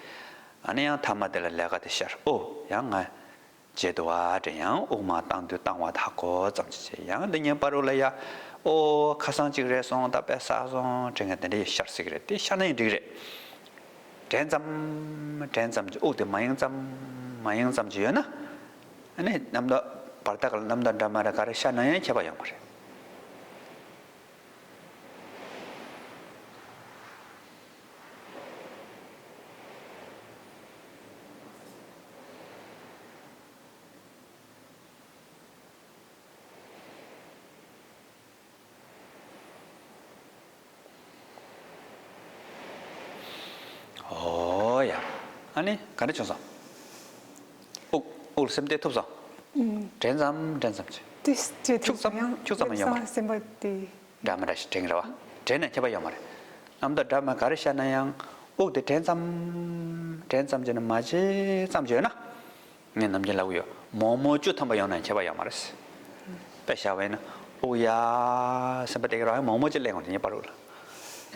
ཨ་ནི་ཡང་མཐའ་མ་དེ་ལ་ལས་ཀ་དེ་ཤར། ཨོ་ཡང་ང་བརྗེད་འདུག་བ་དྲན། ཡང་དབུགས་མར་བཏང་དུས་བཏང་བ་ཧ་གོ་ཙམ་ཅིག་བྱས། ཡང་འདི་ཉིན་བར་དུ་ལ་ཡ་ ཨོ་ཁ་སང་གཅིག་རེད་སོང་། ད་དཔེ་བསགས་སོང་། དྲན་མཁན་དེ་འདྲ་ཡི་ཤར་སྲིད་ཀྱི་རེད། དེ་ཤར་ན་ཡང་འགྲིག་རེད། དྲན་ཙམ་དྲན་ཙམ་གྱི་དབུགས་དེ་མ་ཡེངས་ཙམ་མ་ཡེངས་ཙམ་གྱི་ཡོད་ན། ཨ་ནི་རྣམ་རྟོག་བར་ཐག་ལ་རྣམ་རྟོག་འདྲ་མི་འདྲ་ག་རེ་ཤར་ན་ཡང་ཁྱད་པར་ཡོད་མ་རེད། ཨོ་ཡ། ཨ་ནི་ག་འདྲ་བྱུང་སོང་། དབུགས་དབུགས་ལ་སེམས་གཏད་ཐུབ་སོང་། ཨུམ། དྲན་ཙམ་དྲན་ཙམ་བྱེད། དེ་དེ་འཁྱུག་ཙམ་ཡང་འཁྱུག་ཙམ་ཡང་ཡོད་མ་རེད། སེམས་པ་དེ། འདྲ་མི་འདྲ་ཞིག་དྲན་གྱི་རེད་བ། དྲན་ན་ཁྱད་པར་ཡོད་མ་རེད། རྣམ་རྟོག་འདྲ་མི་ག་རེ་ཤར་ན་ཡང་དབུགས་དེ་དྲན་ཙམ་དྲན་ཙམ་བྱས་ནས་མ་བྱེད་ཙམ་བྱས་ན། ངས་ནམ་རྒྱུན་ལབ་ཀྱི་ཡོད། མོག་མོག་བཅུ་ཐམ་པ་ཡོང་ན་ཁྱད་པར་ཡོད་མ་རེད། དཔེ་བཞག་པ་ཡིན་ན་དབུགས་ཡར་སེམས་པ་གཏད་ཀྱི་རེད་བ། མོག་མོག་ཅིག་སླེབས་ཡོང་དེ་ངས་པ་རུ་ལ།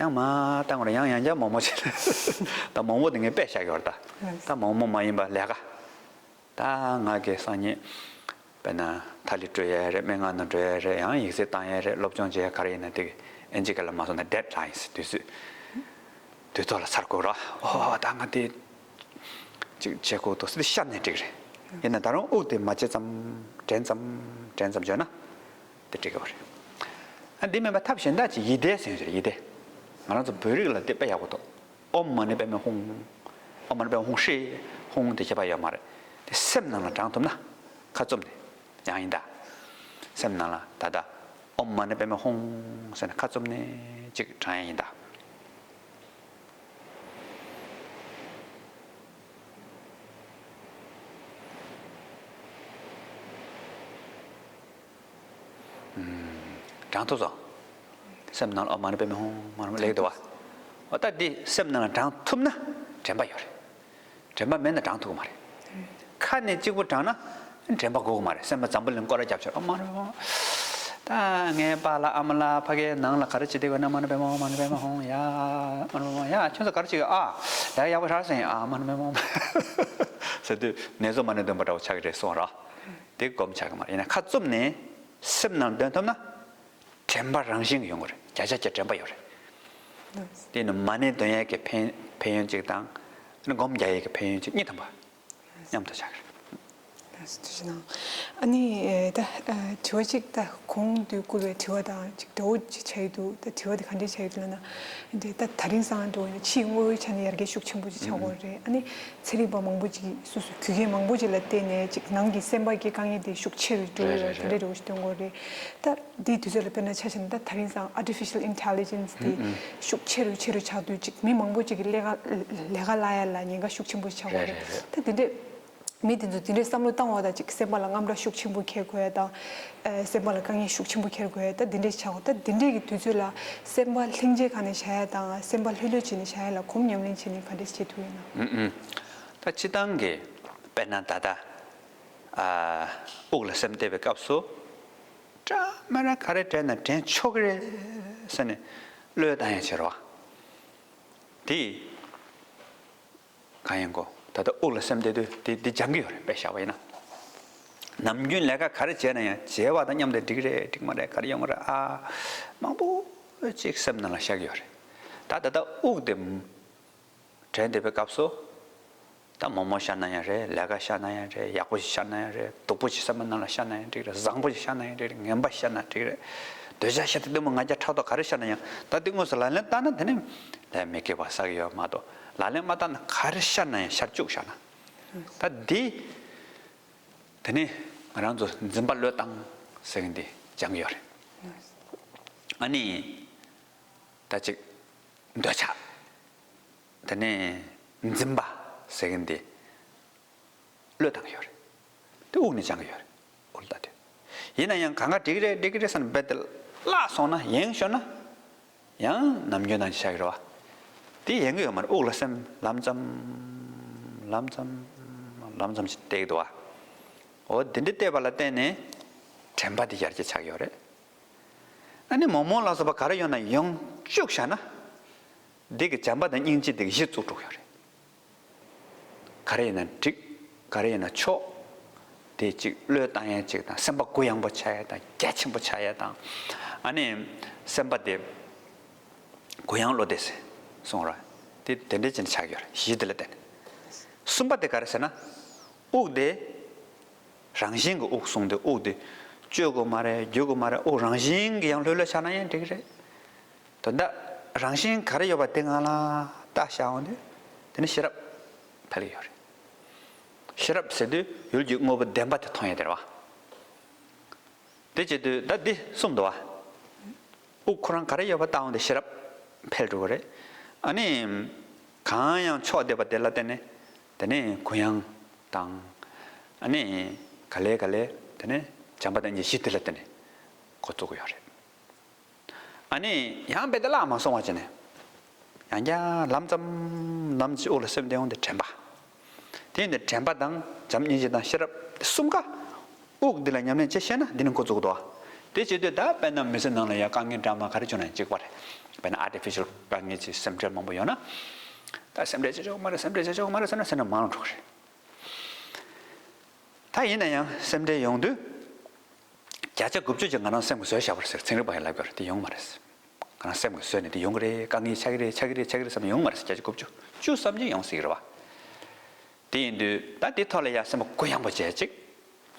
ཡང་མར་བཏང་དགོས་རེད། ཡང་ཡང་བསྐྱར་མོག་མོག་ཅིག་སླེབས། ད་མོག་མོག་དེ་ངས་དཔེ་བཞག་ཡོད་རེད་ད། ད་མོག་མོག་མ་ཡིན་པ་ལས་ཀ། ད་ང་གི་སང་ཉིན་དཔེར་ན་ཐ་ལི་སྤྲོད་ཡས་རེད། སྨན་ཁང་ནང་འགྲོ་ཡས་རེད། ཡང་ཡིག་ཚད་བཏང་ཡས་རེད། སློབ་སྦྱོང་བྱེད་ཡས་ག་རེ་ཡིན་ན་དེ་གི་ཨིན་ཇི་སྐད་ལ་མ་སོང་ན་ཌེཌ་ལའིན་དུས་ཚོད། དུས་ཐོག་ལ་ཚར་དགོས་ར། ཨོ་ད་ང་དེ་ཅིག་བྱེད་དགོས་འདུག་ཟེར་ཤར་ནས་འགྲིག་རེད། ཡིན་ན་ད་རུང་དབུགས་དེ་མ་བྱེད་ཙམ་དྲན་ཙམ་དྲན་ཙམ་བྱས་ན་དེ་འགྲིག་གི་རེད། ཨ་འདི་མིན་པ་ཐབས་གཞན་དག་ཅིག་ཡིད་བཟླས་ཟེར་ཡོད་རེད། ཡིད་བཟླས། ང་རང་ཚོ་བོད་རིགས་ལ་དེ་དཔེ་ཡག་པོ་འདུག་ཨོཾ་མ་ཎི་པདྨེ་ཧཱུྃ། ཨོཾ་མ་ཎི་པདྨེ་ཧཱུྃ་ཧྲཱིཿ། ཧཱུྃ་དེ་ཁྱད་པར་ཡོད་མ་རེད། དེ་སེམས་ནང་ལ་བགྲང་ཐུབ་ན་ཁ་བཙུམ་ནས་ཡང་ཡིན་ད། སེམས་ནང་ལ་ད་ལྟ་ཨོཾ་མ་ཎི་པདྨེ་ཧཱུྃ་ཟེར་ནས་ཁ་བཙུམ་ནས་ཅིག་བགྲང་ཡ་ཡིན་ད། བགྲང་ཐུབ་སོང་། སེམས་ནང་ལ་ཨོཾ་མ་ཎི་པདྨེ་ཧཱུྃ་མ་ཎི་ལེགས་འདུག་བ། འོ་ད་འདི་སེམས་ནང་ལ་བགྲང་ཐུབ་ན་དྲན་པ་ཡོད་རེད། དྲན་པ་མེད་ན་བགྲང་ཐུབ་ཀྱི་མ་རེད། ཁ་ནས་གཅིག་པུ་བགྲང་ན་དྲན་པ་དགོས་ཀྱི་མ་རེད། སེམས་པ་འཛམ་བུ་གླིང་སྐོར་ར་རྒྱབ་ཆོག་ཨོཾ་མ་ཎི་པདྨེ་ཧཱུྃ། ད་ངའི་པཱ་ལགས་ཨ་མ་ལགས་ཕ་གིའི་ནང་ལ་ག་རེ་བྱེད་བསྡད་ཡོད་ན་མ་ཎི་པདྨེ་ཧཱུྃ། མ་ཎི་པདྨེ་ཧཱུྃ། ཡ་མ་ཎི་པདྨེ་ཧཱུྃ། ཡ་ཁྱོད་ཚོ་ག་རེ་བྱེད་ཀྱི་ཨ། ཡ་ཡག་པོ་རག་སོང་ཡ། ཨ་མ་ཎི་པདྨེ་ཧཱུྃ་ཟེར་དུས་ནད་གཟུགས་མ་ཎི་འདོན་པ་འདྲ་བོ་ཆགས་ཀྱི་རེད་གསུངས་ར། དེ་སྒོམ་ཆགས་ཀྱི་མ་རེད། ཡིན་ན་ཁ་བཙུམ་ནས་སེམས་ནང་འདོན་ཐུབ་ན། དྲན་པ་རང་བཞིན་གྱིས་ཡོང་གི་རེད། བརྒྱ་ཆ་བརྒྱ་དྲན་པ་ཡོད་རེད། དེ་ནི་མ་ཎི་འདོན་ཡས་ཀྱི་ཕན་ཕན་ཡོན་གཅིག་དང་། སྒོམ་རྒྱག་ཡས་ཀྱི་ཕན་ཡོན་གཅིག་གཉིས་ཐམ་པ་མཉམ་དུ་ཆགས་ཀྱི་རེད། ཐུགས་རྗེ་གནང་། ཨ་ནི་ད་དྲི་བ་གཅིག་ད་གོང་དུ་བསྐུལ་བའི་དྲི་བ་དང་གཅིག་འདྲ་བོ་ཅིག་ཆགས་ཀྱི་འདུག་ད་དྲི་བ་དེ་ག་འདྲས་ཆགས་ཀྱི་འདུག་ལབ་ན། འདི་ད་ད་རིང་སང་འགྲོ་བའི་ཕྱིའི་དངོས་པོའི་ཆ་ནས་ཡར་རྒྱས་ཤུགས་ཆེན་པོ་ཅིག་ཆགས་ཀྱི་ཡོད་རེད། ཨ་ནི་ཚན་རིག་པ་མང་པོ་ཅིག་སོ་སོའི་རྒྱུ་རྐྱེན་མང་པོ་ཅིག་ལ་བརྟེན་ནས་ཅིག་ནང་གི་སེམས་པ་གི་དཀའ་ངལ་དེ་ཤུགས་ཆེ་རུ་འགྲོ་གི་ཡོད་རེད། དེ་འདྲས་འདྲ་བོ་ཞིག་སྟོན་གྱི་ཡོད་རེད། ད་འདིའི་དུས་ཚོད་ལ་དཔེར་ན་ཆ་བཞག་ན་ད་ད་རིང་སང་artificial intelligence་དེ་ཤུགས་ཆེ་རུ་ཆེ་རུ་ཆགས་དུས་ཅིག་མི་མང་པོ་ཅིག་གི་ལས་ཀ་ལས་ཀ་གླ་ཡ་ལ་ཉེན་ཁ་ཤུགས་ཆེན་པོ་ཞིག་ཆགས་ཀྱི་ཡོད་རེད། ད་དེ་འདྲས་མི་དེ་ཚོ་དེ་འདྲས་བསམ་བློ་བཏང་བ་དང་ཅིག་སེམས་པ་ལ་དངངས་སྐྲག་ཤུགས་ཆེན་པོ་འཁྱེར་དགོས་ཡ་དང་། ཨ་སེམས་པ་ལ་དཀའ་ངལ་ཤུགས་ཆེན་པོ་འཁྱེར་དགོས་ཡ་ད་དེ་འདྲས་ཆགས་ཀྱི་ཡོད། ད་དེ་འདྲས་ཀྱི་དུས་ཚོད་ལ་སེམས་པ་ལྷིང་འཇགས་ཁ་ནས་བཞག་ཡ་དང་སེམས་པ་ལྷོད་ལྷོད་བྱས་ནས་བཞག་ཡ་ལ་སྒོམ་ཉམས་ལེན་བྱས་ནས་ག་འདྲས་བྱེད་ཐུབ་ཡོད་ན། ཨུ་ཨུ། ད་སྤྱིར་བཏང་གི་དཔེར་ན་ད་ལྟ་ཨ་དབུགས་ལ་སེམས་གཏད་པའི་སྐབས་སུ་འདྲ་མི་འདྲ་ག་རེ་དྲན་ན་དྲན་ཆོག་གི་རེད་ཟེར་ནས་བློས་བཏང་ཡ་བྱེད་རོགས། དེ་གང་ཡིན་གོ། ད་ལྟ་དབུགས་ལ་སེམས་གཏད་དུས་དེ་འདི་སྦྱང་གི་ཡོད་རེད། དཔེ་བཞག་པ་ཡིན་ན། ནམ་རྒྱུན་ལས་ཀ་ག་རེ་བྱས་ན་ཡང་བྱས་པ་དང་མཉམ་དུ་འགྲིག་རེད་འགྲིག་མ་རེད་ག་རེ་ཡོང་གི་རེད་ཨ། མང་པོ་ཅིག་སེམས་ནང་ལ་ཤར་གྱི་ཡོད་རེད། ད་ད་ལྟ་དབུགས་དེ་དྲན་བསྡད་པའི་སྐབས་སུ། ད་མོག་མོག་ཤར་ན་ཡང་རེད། ལས་ཀ་ཤར་ན་ཡང་རེད། ཡག་པོ་ཞིག་ཤར་ན་ཡང་རེད། སྡུག་པོ་ཞིག་སེམས་པ་ནང་ལ་ཤར་ན་ཡང་འགྲིག་རེད། བཟང་པོ་ཞིག་ཤར་ན་ཡང་འགྲིག་རེད། ངན་པ་ཤར་ན་འགྲིག་རེད། འདོད་ཆགས་ཞེ་སྡང་གཏི་མུག་ང་རྒྱལ་ཕྲག་དོག་ག་རེ་ཤར་ན་ཡང་ད་འདི་དངོས་སུ་ལག་ལེན་བསྟར་ན་དེ་ནི་ལས་མི་དགེ་བ་བསགས་ཀྱི་ཡོད་མ་གཏོགས་ལག་ལེན་མ་བསྟར་ན་ག་རེ་ཤར་ན་ཡང་ཤར་བཅུག་བཞག་ན། ད་འདི་དེ་ནི་ང་རང་ཚོ་འཛིན་པ་བློས་བཏང་ཟེར་མཁན་འདི་སྦྱང་གི་ཡོད་རེད། ཨ་ནི་ད་ཅིག་འདོད་ཆགས། དེ་ནས་འཛིན་པ་ཟེར་མཁན་དེ་བློས་བཏང་གི་ཡོད་རེད། དེ་དབུགས་ནས་སྦྱང་གི་ཡོད་རེད། དབུགས་ལ་ལྟ་དུས། ཡིན་ན་ཡང་གང་ག་འགྲིག་གི་རེད་འགྲིག་གི་རེད་བསམ་ནས་རྦད་དེ་བརླག་སོང་ན་ཡེངས་ཤོར་ན་ཡང་ནམ་རྒྱུན་ནང་བཞིན་ཆགས་ཀྱི་རེད་བ། དེ་ཡེངས་གི་ཡོད་མ་རེད། དབུགས་ལ་སེམས་ལམ་ཙམ་ལམ་ཙམ་ལམ་ཙམ་ཞིག་གཏད་ཀྱི་འདུག་བ། འོ་དེ་འདྲ་གཏད་པ་ལ་བརྟེན་ནས་དྲན་པ་དེ་ཡར་རྒྱས་ཆགས་ཀྱི་ཡོད་རེད། ཨ་ནི་མོག་མོག་ལ་སོགས་པ་ག་རེ་ཡོང་ན་ཡོང་བཅུག་བཞག་ན། འདི་གི་བྱམས་པ་དང་སྙིང་རྗེ་འདི་གི་གཞི་བཙུགས་འགྲོ་གི་ཡོད་རེད། ག་རེ་ཡིན་ན་འགྲིག་ག་རེ་ཡིན་ན་ཆོག་དེ་གཅིག་བློས་བཏང་ཡ་གཅིག་དང་སེམས་པ་གུ་ཡངས་པོ་ཆགས་ཡ་དང་རྒྱ་ཆེན་པོ་ཆགས་ཡ་དང་ ཨ་ནི་སེམས་པ་དེ་གུ་ཡངས་བློ་བདེ་ཟེར་གསུངས་ར། དེ་དེ་འདྲའི་ཅན་ཆགས་ཡོད་རེད། གཞི་དེ་ལ་བརྟེན་ནས། གསུམ་པ་དེ་ག་རེ་ཟེར་ན། དབུགས་དེ་རང་བཞིན་གྱི་དབུགས་གསུངས་ཏེ། དབུགས་དེ་གཅོད་དགོས་མ་རེད། རྒྱུག་དགོས་མ་རེད། དབུགས་རང་བཞིན་གྱི་ཡང་ལྷོད་ལྷོད་ཆགས་ན་ཡང་འགྲིག་གི་རེད། དོན་དག་རང་བཞིན་ག་རེ་ཡོད་པ་དེ་ངང་ལ་ལྟ་བཞག་འོང་དུས། དེ་ནི་ཤེས་རབ་འཕེལ་གྱི་ཡོད་རེད། ཤེས་རབ་ཟེར་དུས་ཡུལ་གྱི་དངོས་པོ་བདེན་པ་དེ་མཐོང་ཡ་དེ་རེད་བ། དེ་བྱེད་དུས་ད་འདི་གསུམ་འདུག་བ། དབུགས་ཁོ་རང་ག་རེ་ཡོད་པ་ལྟ་འོང་དུས་ཤེས་རབ་འཕེལ་འགྲོ་གི་རེད། ཨ་ནི་གང་ཡང་ཕྱོགས་བདེ་བ་དེ་ལ་བརྟེན་ནས། དེ་ནས་གུ་ཡངས་དང་། ཨ་ནི་ག་ལེ་ག་ལེ། དེ་ནས་བྱམས་པ་དང་སྙིང་རྗེ་གཞི་དེ་ལ་བརྟེན་ནས་འགོ་བཙུགས་ཀྱི་ཡོད་རེད། ཨ་ནི་ཡང་རྦད་དེ་བརླག་མ་སོང་བ་བྱས་ནས། ཡང་བསྐྱར་ལམ་ཙམ་ལམ་ཙམ་དབུགས་ལ་སེམས་གཏད་འོང་དུས་དྲན་པ། དེ་ཡིན་དུས་དྲན་པ་དང་བྱམས་སྙིང་རྗེ་དང་ཤེས་རབ་གསུམ་ཀ་དབུགས་འདི་ལ་ཉམས་ལེན་བྱེད་ཤེས་ན་འདི་ནི་འགོ་བཙུགས་འདུག་བ། དེ་བྱེད་དུས་ད་དཔེར་ན་མི་ཚེ་ནང་ལ་ཡང་དཀའ་ངལ་འདྲ་མ་ག་རེ་བྱུང་ན་གཅིག་པ་རེད། དཔེར་ན་ཨར་ཊི་ཕི་ཤལ་དཀའ་ངལ་གྱི་སེམས་ཁྲལ་མང་པོ་ཡོད་ན། ད་སེམས་ཁྲལ་བྱེད་ཆོག་མ་རེད། སེམས་ཁྲལ་བྱེད་ཆོག་མ་རེད་ཟེར་ན་སེམས་ཁྲལ་མང་རུ་འགྲོ་གི་རེད། ད་ཡིན་ན་ཡང་སེམས་ཁྲལ་ཡོང་དུས། བརྒྱ་ཆ་དགུ་བཅུ་ཅིག་ང་རང་སེམས་ཀྱིས་བཟོས་བཞག་པ་རེད་ཟེར། ཚན་རིག་པ་ཡིས་ལབ་ཀྱི་ཡོད་རེད། དེ་ཡོང་གི་མ་རེད། ང་རང་སེམས་ཀྱིས་བཟོས་ནས་དེ་ཡོང་གི་རེད། དཀའ་ངལ་ཆགས་ཀྱི་རེད། ཆགས་ཀྱི་རེད། ཆགས་ཀྱི་རེད་བསམ་ནས་ཡོང་གི་མ་རེད་ཟེར། བརྒྱ་ཆ་དགུ་བཅུ་བཅུ་ཙམ་ཅིག་ཡོང་སྲིད་ཀྱི་རེད་བ། དེ་ཡིན་དུས་ད་དེ་ཐོག་ལ་ཡ་སེམས་པ་གུ་ཡངས་པོ་བྱས་ཅིག་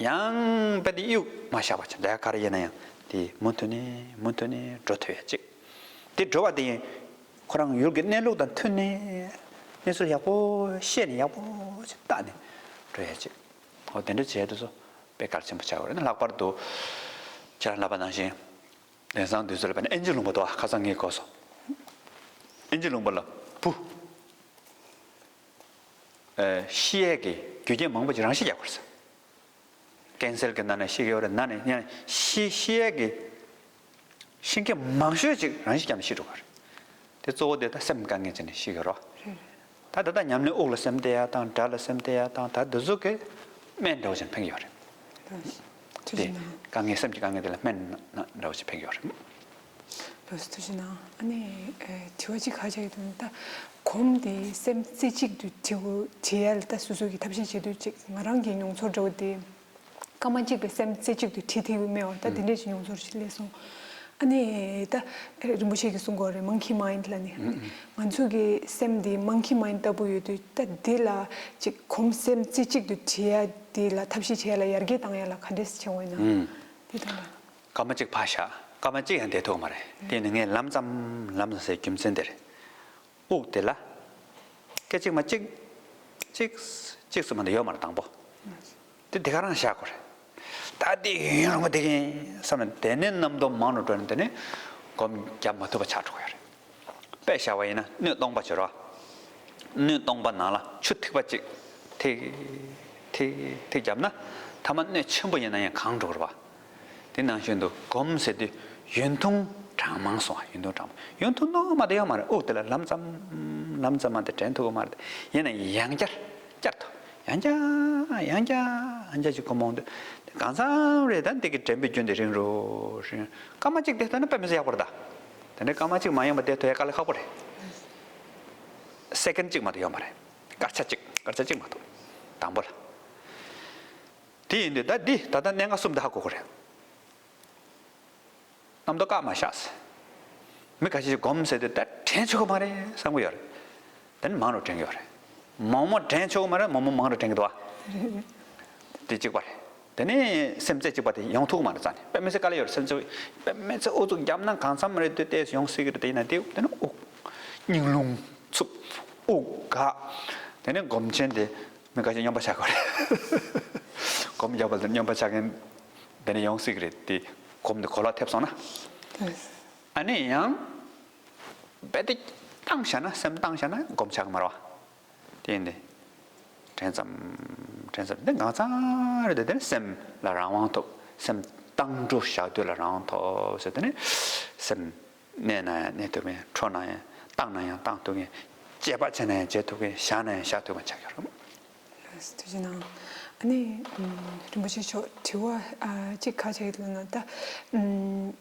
ཡང་དཔེ་དེ་གཡུག་མ་བཞག་པ་བྱས། ད་ག་རེ་ཡིན་ན་ཡང་དེ་མུ་མཐུད་ནས་མུ་མཐུད་ནས་འགྲོ་ཐུབ་ཡ་ཅིག་དེ་འགྲོ་བ་དེ་ཡིན། ཁོ་རང་ཡུལ་གྱི་གནས་ལུགས་དང་མཐུན་ནས་གནས་ཚུལ་ཡག་པོ་ཤེས་ནས་ཡག་པོ་ཅིག་བལྟས་ནས་འགྲོ་ཡ་ཅིག་འོ་དེ་འདྲ་བྱས་དུས་སོ་དཔེ་གལ་ཆེན་པོ་ཆགས་ཡོད་རེད། ལྷག་པར་དུ་ཁྱེད་རང་ལབ་པ་ནང་བཞིན་དེང་སང་དུས་ཚོད་ལ་དཔེར་ན་ཨིན་ཇི་ལུང་པ་འདུག་བ། ཁ་སང་ངས་གོ་སོང་། ཨིན་ཇི་ལུང་པ་ལ་བུ། ཨེ། ཤི་ཡས་ཀྱི་རྒྱུ་རྐྱེན་མང་པོ་ཅིག་རང་ཤི་རྒྱག་དགོས་ཟེར། ཀན་སར་གྱི་ནང་ནས་ཤི་གི་ཡོད་རེད། ནང་ནས་ཡང་ཤི་ཤི་ཡས་ཀྱི་ཤི་མཁན་མང་ཤོས་ཅིག་རང་ཤི་རྒྱག་ནས་ཤི་འགྲོ་གི་རེད། དེ་གཙོ་བོ་དེ་ད་སེམས་དཀའ་ངལ་ཅན་ནས་ཤི་གི་རོ། རེད་རེད། ད་ད་ལྟ་ཉམས་ལེན་དབུགས་ལ་སེམས་གཏད་ཡ་དང་། སྒྲ་ལ་སེམས་གཏད་ཡ་དང་། ད་འདི་ཚོ་གི་སྨན་འདྲ་བོ་ཅིག་ཕན་གི་ཡོད་རེད། ཐུགས་རྗེ་གནང་། དཀའ་ངལ་སེམས་ཀྱི་དཀའ་ངལ་དེ་ལ་སྨན་འདྲ་བོ་ཅིག་ཕན་གི་ཡོད་རེད། ལགས་སོ། ཐུགས་རྗེ་གནང་། ཨ་ནི་ཨེ་དྲི་བ་གཅིག་ག་རེ་ཆགས་ཀྱི་འདུག་ན། ད་གོམས་དེ་སེམས་རྩེ་གཅིག་ཏུ་བྲི་དགོས། བྲི་ཡ་ལ་ད་སོ་སོ་གི་ཐབས་ཤེས་བྱེད་དུས་ཅིག་ང་རང་གི་མྱོང་ཚོར་འདྲ་བོ་དེ། སྐར་མ་གཅིག་པའི་སེམས་རྩེ་གཅིག་ཏུ་བྲི་ཐུབ་ཀྱི་མེད་པ། ད་དེ་འདྲས་ཀྱི་མྱོང་ཚོར་ཞིག་སླེབས་སོང་། ཨ་ནི་ད་རིན་པོ་ཆེ་གིས་གསུང་གི་ཡོད་རེད། མང་ཁི་མའིན་ཌི་ལབ་ནས། ང་ཚོ་གི་སེམས་འདི་མང་ཁི་མའིན་ཌི་ལྟ་བུ་ཡོད་དུས། ད་འདི་ལ་ཅིག་གོམས་སེམས་རྩེ་གཅིག་ཏུ་བྲི་ཡ་འདི་ལ་ཐབས་ཤེས་བྱེད་ཡ་ལ་ཡར་རྒྱས་བཏང་ཡ་ལ་ག་འདྲས་བྱེད་དགོས་ན། ཨུམ། འདི་དང་ལ། སྐར་མ་གཅིག་ཕར་བཞག་སྐར་མ་གཅིག་ཡང་བསྡད་ཐུབ་ཀྱི་མ་རེད། དེ་ནི་ངས་ལམ་ཙམ་ལམ་ཙམ་ཟེར་རྒྱུ་མཚན་དེ་རེད། དབུགས་དེ་ལ་སྐད་ཅིག་མ་གཅིག་གཅིག་གཅིག་ཙམ་མ་གཏོགས་ཡོད་མ་རེད། དང་པོ་དེ་དེ་ག་རང་བཞག་དགོས་རེད། ད་དེ་ཡུན་རིང་པོ་བསྡད་ཀྱི་ཡིན་བསམ་ནས། དེ་ནས་རྣམ་རྟོག་མང་རུ་འགྲོ་ནས་དེ་ནས་སྒོམ་རྒྱབ་མ་ཐུབ་པ་ཆགས་འགྲོ་གི་ཡོད་རེད། དཔེ་བཞག་པ་ཡིན་ན་སྣོད་སྟོང་པ་བྱེད་རོགས། སྣོད་སྟོང་པ་ནང་ལ་ཆུ་ཐིགས་པ་གཅིག་ཐིགས་ཐིགས་ཐིགས་བརྒྱབ་ན། ཐ་མ་སྣོད་ཆེན་པོ་ཡིན་ན་ཡང་གང་འགྲོ་གི་རེད་པ། དེ་ནང་བཞིན་དུ་སྒོམ་ཟེར་དུས་ཡུན་ཐུང་གྲངས་མང་སོང་བ། ཡུན་ཐུང་གྲངས་མང་། ཡུན་ཐུང་ཐུང་མ་གཏོགས་ཡོད་མ་རེད། དབུགས་དེ་ལ་ལམ་ཙམ་ལམ་ཙམ་མ་གཏོགས་དྲན་ཐུབ་ཀྱི་མ་རེད། ཡིན་ན་ཡང་བསྐྱར་བསྐྱར་དུ་ཡང་བསྐྱར་ཡང་བསྐྱར་ཡང་བསྐྱར་ཅིག་སྒོམ་འོང་དུས། དེ་གང་འཚམ་རེད། ད་འདི་གི་དྲན་པའི་རྒྱུན་དེ་རིང་རུ་རིང་། སྐར་མ་གཅིག་བསྡད་ཐུབ་ན་དཔེ་མི་སྲིད་ཡག་པོ་རེད་ད། དེ་འདྲའི་སྐར་མ་གཅིག་མ་ཡན་པ་བསྡད་ཐུབ་ཡ་དཀའ་ལས་ཁག་པོ་རེད། སེ་ཀན་གཅིག་མ་གཏོགས་ཡོད་མ་རེད། སྐར་ཆ་གཅིག་སྐར་ཆ་གཅིག་མ་གཏོགས། དང་པོ་ལ། དེ་ཡིན་དུས་ད་འདི་ད་ལྟ་གནད་འགག་གསུམ་འདི་ཧ་གོ་དགོས་རེད། རྣམ་རྟོག་བཀག་མ་བཞག་ཟེར། མི་ཁ་ཤས་ཀྱིས་སྒོམ་ཟེར་དུས་ད་དྲན་ཆོག་གི་མ་རེད་བསམ་གྱི་ཡོད་རེད། དེ་ནི་མང་རུ་དྲན་གྱི་ཡོད་རེད། མང་མང་དྲན་ཆོག་གི་མ་རེད། མང་མང་མང་རུ་དྲན་གྱི་འདུག་བ། དེ་གཅིག་པ་རེད། དེ་ནས་སེམས་རྩེ་གཅིག་པ་དེ་ཡོང་ཐུབ་ཀྱི་མ་རེད་རྩ་ནས། དཔེ་མི་སྲིད་དཀའ་ལས་ཡོད་རེད། སེམས་རྩེ་དཔེ་མི་སྲིད་ཨུ་ཚུགས་བརྒྱབ་ན་གང་འཚམ་རེད་དུས་ཏོག་ཙམ་ཡོང་སྲིད་ཀྱི་རེད། དེ་ཡིན་ན་དེ་དེ་ནི་དབུགས་སྙིང་རླུང་འཚུབ། དབུགས་འགག་དེ་ནས་སྒོམ་ཆེན་དེ་མི་ཁ་ཤས་སྨྱོན་པ་ཆགས་ཀྱི་ཡོད་རེད། སྒོམ་རྒྱག་པ་ལ་སྨྱོན་པ་ཆགས་མཁན་དེ་ནས་ཡོང་སྲིད་ཀྱི་རེད། དེ་སྒོམ་དེ་གོ་ལོག་ཐེབས་སོང་ན། ཨ་ནི་ཡང་རྦད་དེ་བཏང་བཞག་ན། སེམས་བཏང་བཞག་ན་སྒོམ་ཆགས་ཀྱི་མ་རེད་བ། དེ་ཡིན་ཏེ། དྲན་ཙམ། དྲན་ཙམ་དེ་གང་ཚང་རེད་དེ། དེ་ནི་སེམས་ལ་རང་དབང་ཐོབ། སེམས་བཏང་འགྲོ་བཞག་དུས་ལ་རང་དབང་ཐོབ་ཟེར། དེ་ནི་སེམས་གནས་ན་ཡང་གནས་ཐུབ་མཁན། འཕྲོ་ན་ཡང་། བཏང་ན་ཡང་བཏང་ཐུབ་མཁན། བྱེད་པ་བྱས་ན་ཡང་བྱེད་ཐུབ་མཁན། བཞག་ན་ཡང་བཞག་ཐུབ་མཁན་ཆགས་ཀྱི་ཡོད་རེད། ལགས་སོ། ཐུགས་རྗེ་གནང་། ཨ་ནི་ཨམ་རིན་པོ་ཆེ་མཆོག་དྲི་བ་ཨ་གཅིག་ག་རེ་ཡོད་ལབ་ན། ད་ཨམ་